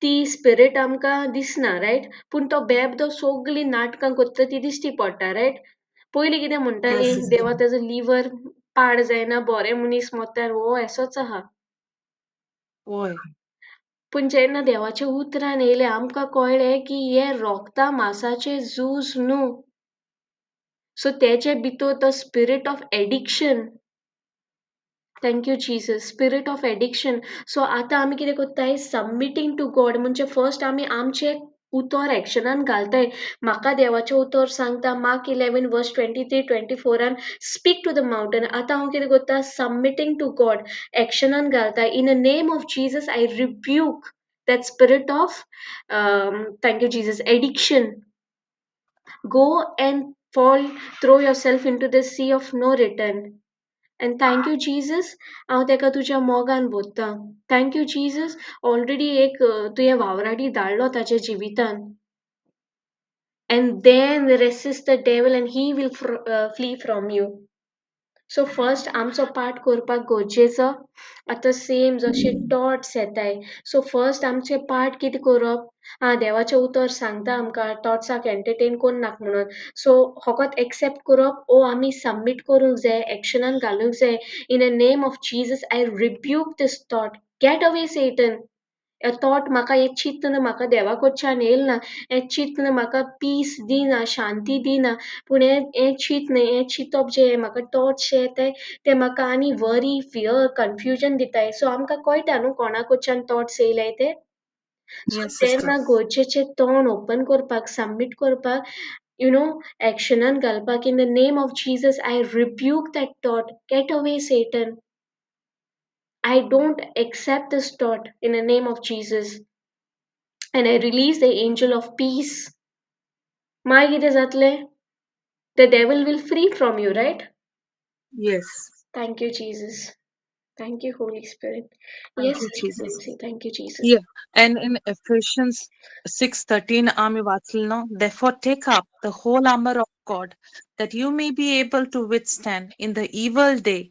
Speaker 1: ती स्पिरीट आमकां दिसना, रायट? पूण तो बेबदो सगळीं नाटकां करता ती दिश्टी पडटा, रायट? पयलीं कितें म्हणटाली,
Speaker 2: Yes, sister.
Speaker 1: देवा तेजो लिवर पाड जायना, बरे मनीस मरता, हो असोच आहा.
Speaker 2: वय.
Speaker 1: पूण जेन्ना देवाच्या उतरान येयलें आमकां कळ्ळें की हें रोगता मासाचें झूज न्हू. सो तेजे भितर तो spirit of addiction. Thank you Jesus, spirit of addiction. So आतां आमी कितें करताय, सबमिटींग टू गॉड. म्हणजे फर्स्ट आमी आमचें उतर एक्शनान घालताय. म्हाका देवाचें उतर सांगता मार्क 11 वर्स 23 24 स्पीक टू the mountain. आतां हांव कितें करता, सबमिटींग टू गॉड एक्शनान घालता. In the name of Jesus I rebuke that spirit of thank you Jesus addiction. Go and fall, throw yourself into the sea of no return. And thank you Jesus, हांव तेका तुज्या मोगान भरतां. Thank you Jesus, already एक तुवें वावराडी धाडलो ताच्या जिवितान. And then resist the devil and he will flee from you. So first आमचो पार्ट करपाक गरजेचो. आतां सेम जशे थॉट्स येताय, सो फर्स्ट आमचे पार्ट कितें करप, आं देवाचें उतर सांगता आमकां थॉट्साक एंटरटेन करनाक म्हणून. सो फकत एक्सेप्ट करप ओ आमी सबमीट करूंक जाय, एक्शनान घालूंक जाय. In the name of Jesus I rebuke this thought, get away Satan. हें थॉट म्हाका, हें चिंतन म्हाका देवा कडच्यान येयल ना, हें चिंतन म्हाका पीस दिना, शांती दिना. पूण हें चिंतन, हें चिंतप जें म्हाका थॉट्स जे येताय ते म्हाका आनी वरी, फियर, कन्फ्युजन दिताय. सो आमकां कळटा न्हू कोणा कडच्यान थॉट्स येयल्याय ते. So
Speaker 2: Yes, sister.
Speaker 1: तेन्ना गरजेचें तोंड ओपन करपाक, सबमीट करपाक, you know एक्शनान घालपाक. In the name of Jesus I rebuke that thought, get away Satan. I don't accept this thought in the name of Jesus. And I release the angel of peace. मागीर कितें जातलें? The devil will free from you, right?
Speaker 2: Yes.
Speaker 1: Thank you, Jesus. Thank you, Holy Spirit.
Speaker 2: Thank
Speaker 1: Yes,
Speaker 2: you,
Speaker 1: Sister
Speaker 2: Jesus.
Speaker 1: Nancy. Thank you, Jesus.
Speaker 2: Yeah. And in Ephesians 6:13 आमी वाचलें न्हू, therefore take up the whole armor of God, that you may be able to withstand in the evil day,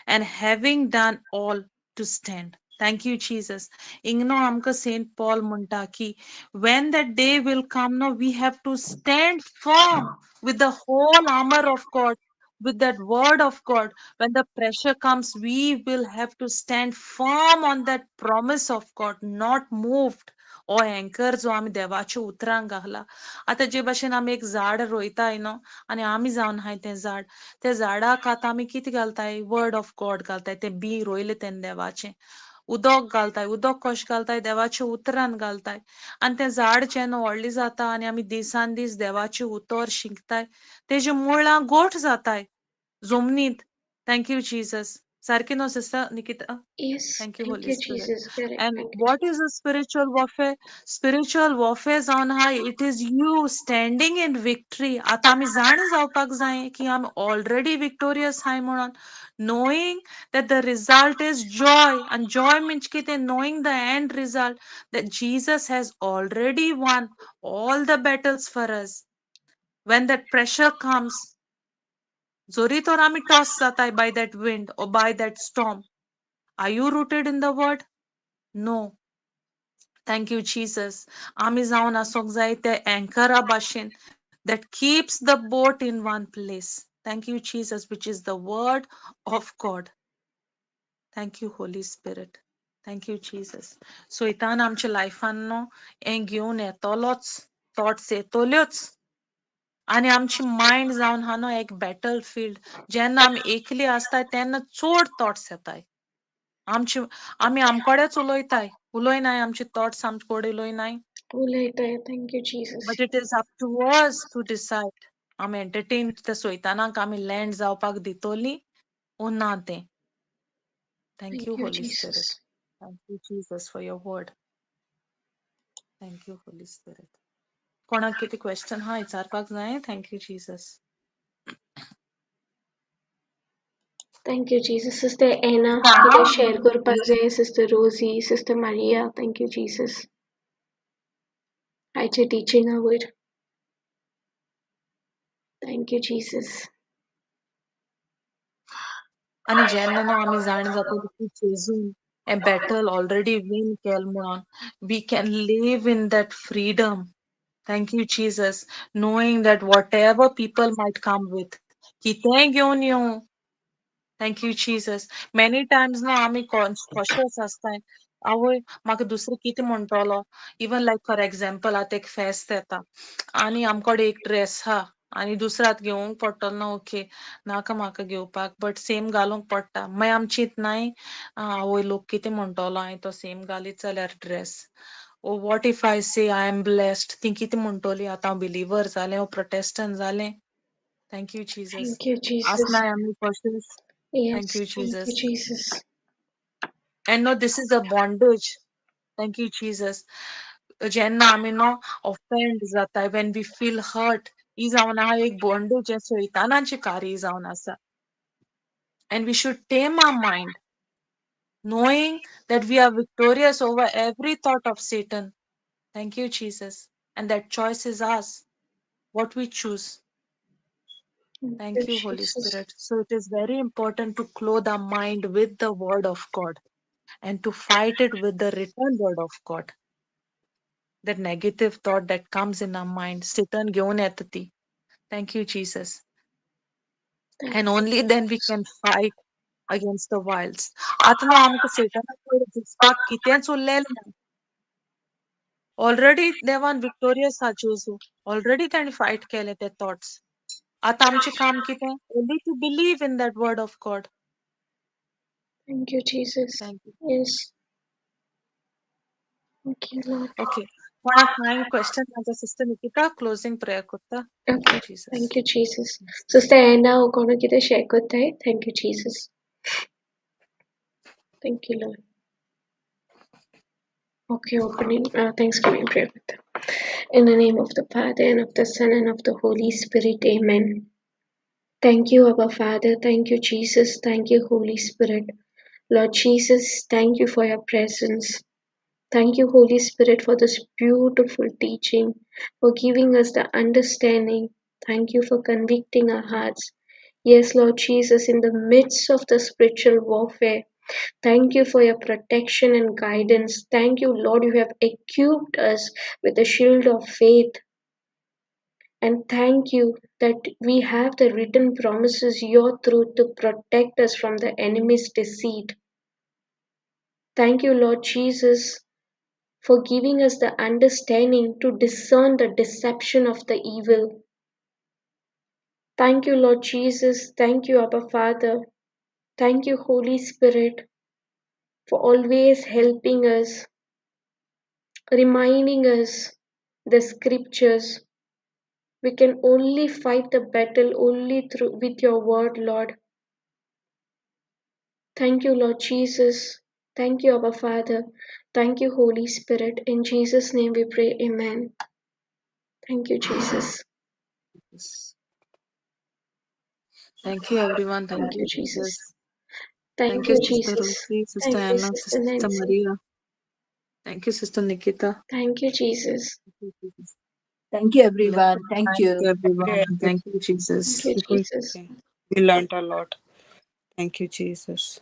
Speaker 2: and having done all to stand. Thank you, Jesus. इंगनो आमकां Saint Paul म्हणटा की when that day will come, no, we have to stand firm with the whole armor of God, with that word of God. When the pressure comes, we will have to stand firm on that promise of God, not moved. O anchor जो आमी देवाच्या उतरांक घाला. आतां जे भाशेन आमी एक झाड रोयताय न्हू, आनी आमी जावन आहाय तें झाड, त्या झाडाक आतां आमी कितें घालताय, वर्ड ऑफ गॉड घालताय. तें बीं रोयलें तेन्ना देवाचें उदक घालताय. उदक कशें घालताय, देवाच्या उतरान घालताय. आनी तें झाड जेन्ना व्हडलें जाता आनी आमी दिसान दीस देवाचें उतर शिंकताय, तेजी मुळां गोठ जाताय जमनींत. Thank you Jesus. सारकें न्हू sister Nikita?
Speaker 1: Yes,
Speaker 2: Thank you,
Speaker 1: thank
Speaker 2: Holy
Speaker 1: you,
Speaker 2: Spirit.
Speaker 1: Jesus. Correct.
Speaker 2: And
Speaker 1: Thank you,
Speaker 2: what is a spiritual warfare? Spiritual warfare जावन आहा, it is you standing in victory. आतां आमी जाण जावपाक जाय की आमी ऑलरेडी विक्टोरियस आहाय म्हणून, knowing that the result is joy. And joy means कितें? Knowing the end result that Jesus has already won all the battles for us. When that pressure comes, जरी तर आमी टॉस जाताय by that wind or by that storm, are you rooted in the word? No. Thank you, Jesus. आमी जावन आसूंक जाय ते एंकरा भाशेन that keeps the boat in one place. Thank you, Jesus, which is the word of God. Thank you, Holy Spirit. Thank you, Jesus. So इतान आमच्या लायफान न्हू हें घेवन येतलोच, थॉट्स येतल्योच. आनी आमची मायंड जावन आहा न्हू एक बॅटल फिल्ड. जेन्ना आमी एकली आसताय तेन्ना चड थॉट्स येताय. आमची आमी आमकडेच उलयताय, उलयनाय, आमचे थॉट्स आमचे कडेन उलयनाय.
Speaker 1: उलयताय. Thank you, Jesus.
Speaker 2: But it is up to us to decide. आमी एंटरटेन त्या सैतानाक आमी लँड जावपाक दितोली ओ ना तें. Thank
Speaker 1: Thank
Speaker 2: you,
Speaker 1: you,
Speaker 2: Holy Spirit.
Speaker 1: Jesus.
Speaker 2: Thank you, Jesus, for your word. Thank you, Holy Spirit. कोणाक कितें क्वेश्चन आहा विचारपाक जाय? Thank you, Jesus.
Speaker 1: Thank you, Jesus. Sister Anna, कितें शेअर करपाक जाय? Sister Rosie, Sister Maria, thank you, Jesus. आयचे टिचिंगा वयर. Thank you, Jesus.
Speaker 2: आनी जेन्ना न्हू आमी जाण जाता की जेजून हें बॅटल ऑलरेडी विन केल म्हणून. We can live in that freedom. Thank you Jesus, knowing that whatever people might come with, कितेंय घेवन येवं. Thank you Jesus. Many times न्हू आमी कॉन्शियस आसताय, आवय म्हाका दुसरो कितें म्हणटलो. इवन लायक फॉर एग्जाम्पल, आतां एक फेस्त येता आनी आमकोडे एक ड्रेस आहा आनी दुसरो आतां घेवंक पडटलो न्हू. ओके, नाका म्हाका घेवपाक, बट सेम घालूंक पडटा. मागीर आमी चिंतनाय, आवय लोक कितें म्हणटलो हांवें तो सेम घालीत जाल्यार dress. Oh, what if I say I am blessed, ती कितें म्हणटली, आतां हांव बिलीवर जालें, हांव प्रोटेस्टंट जालें. Thank you Jesus.
Speaker 1: Thank you Jesus.
Speaker 2: आसनाय आमी cautious. Thank
Speaker 1: Yes,
Speaker 2: you
Speaker 1: thank you
Speaker 2: Jesus.
Speaker 1: Jesus.
Speaker 2: And no, this is a bondage. Thank you Jesus. जेन्ना आमी न्हू ऑफेंड जाता, when we feel hurt, ही जावन आहा एक बॉन्डेज, हें सैतानाची कार्य जावन आसा. And we should tame our mind, knowing that we are victorious over every thought of Satan. Thank you, Jesus. And that choice is ours, what we choose.
Speaker 1: Thank
Speaker 2: Thank
Speaker 1: you
Speaker 2: you, Holy
Speaker 1: Jesus.
Speaker 2: Spirit. So it is very important to clothe our mind with the word of God and to fight it with the written word of God. That negative thought that comes in our mind, Satan घेवन येता ती. Thank you, Jesus.
Speaker 1: Thank
Speaker 2: And
Speaker 1: you.
Speaker 2: only then we can fight against the wiles. आतां न्हू आमकां सेटना कडेन झुजपाक कितेंच उरलेलें ना. ऑलरेडी देवान विक्टोरियस आहा जेजू. ऑलरेडी ताणें फायट केले ते थॉट्स. आतां आमचें काम कितें? Only to believe in that word of God.
Speaker 1: Thank you Jesus.
Speaker 2: Thank you.
Speaker 1: Yes. Thank you Lord.
Speaker 2: Okay, कोणाक कांय क्वेश्चन आसा? सिस्टर निकिता क्लोजींग प्रेयर करता. Thank
Speaker 1: Okay,
Speaker 2: you Jesus.
Speaker 1: Thank you Jesus. Sister Anna कोण कितें share करताय? Thank you Jesus. Thank you Lord. Okay, opening Thanksgiving prayer with them. In the name of the Father, and of the Son, and of the Holy Spirit, amen. Thank you, Abba Father. Thank you, Jesus. Thank you, Holy Spirit. Lord Jesus, thank you for your presence. Thank you, Holy Spirit, for this beautiful teaching, for giving us the understanding. Thank you for convicting our hearts. Yes, Lord Jesus, in the midst of the spiritual warfare, thank you for your protection and guidance. Thank you, Lord, you have equipped us with the shield of faith. And thank you that we have the written promises, your truth, to protect us from the enemy's deceit. Thank you, Lord Jesus, for giving us the understanding to discern the deception of the evil. Thank you, Lord Jesus. Thank you, Abba Father. Thank you, Holy Spirit, for always helping us, reminding us the scriptures. We can only fight the battle only through with your word, Lord. Thank you, Lord Jesus. Thank you, Abba Father. Thank you, Holy Spirit. In Jesus' name we pray. Amen. Thank you, Jesus.
Speaker 2: Thank you, everyone. Thank
Speaker 1: Thank
Speaker 2: you,
Speaker 1: you, Jesus.
Speaker 2: Jesus.
Speaker 1: Thank
Speaker 2: Thank you,
Speaker 1: you,
Speaker 2: Sister
Speaker 1: Jesus.
Speaker 2: Rosie, Sister
Speaker 1: Thank you,
Speaker 2: Anna,
Speaker 1: Sister
Speaker 2: Sister
Speaker 1: Nancy.
Speaker 2: Maria. Thank you, Sister Nikita.
Speaker 1: Thank you, Jesus.
Speaker 2: Thank you, Jesus.
Speaker 4: Thank you, everyone.
Speaker 2: Blessed
Speaker 4: Thank
Speaker 2: Thank
Speaker 4: you.
Speaker 2: you, everyone. Thank you, Jesus.
Speaker 1: Thank you, Jesus.
Speaker 3: We learned a lot. Thank you, Jesus.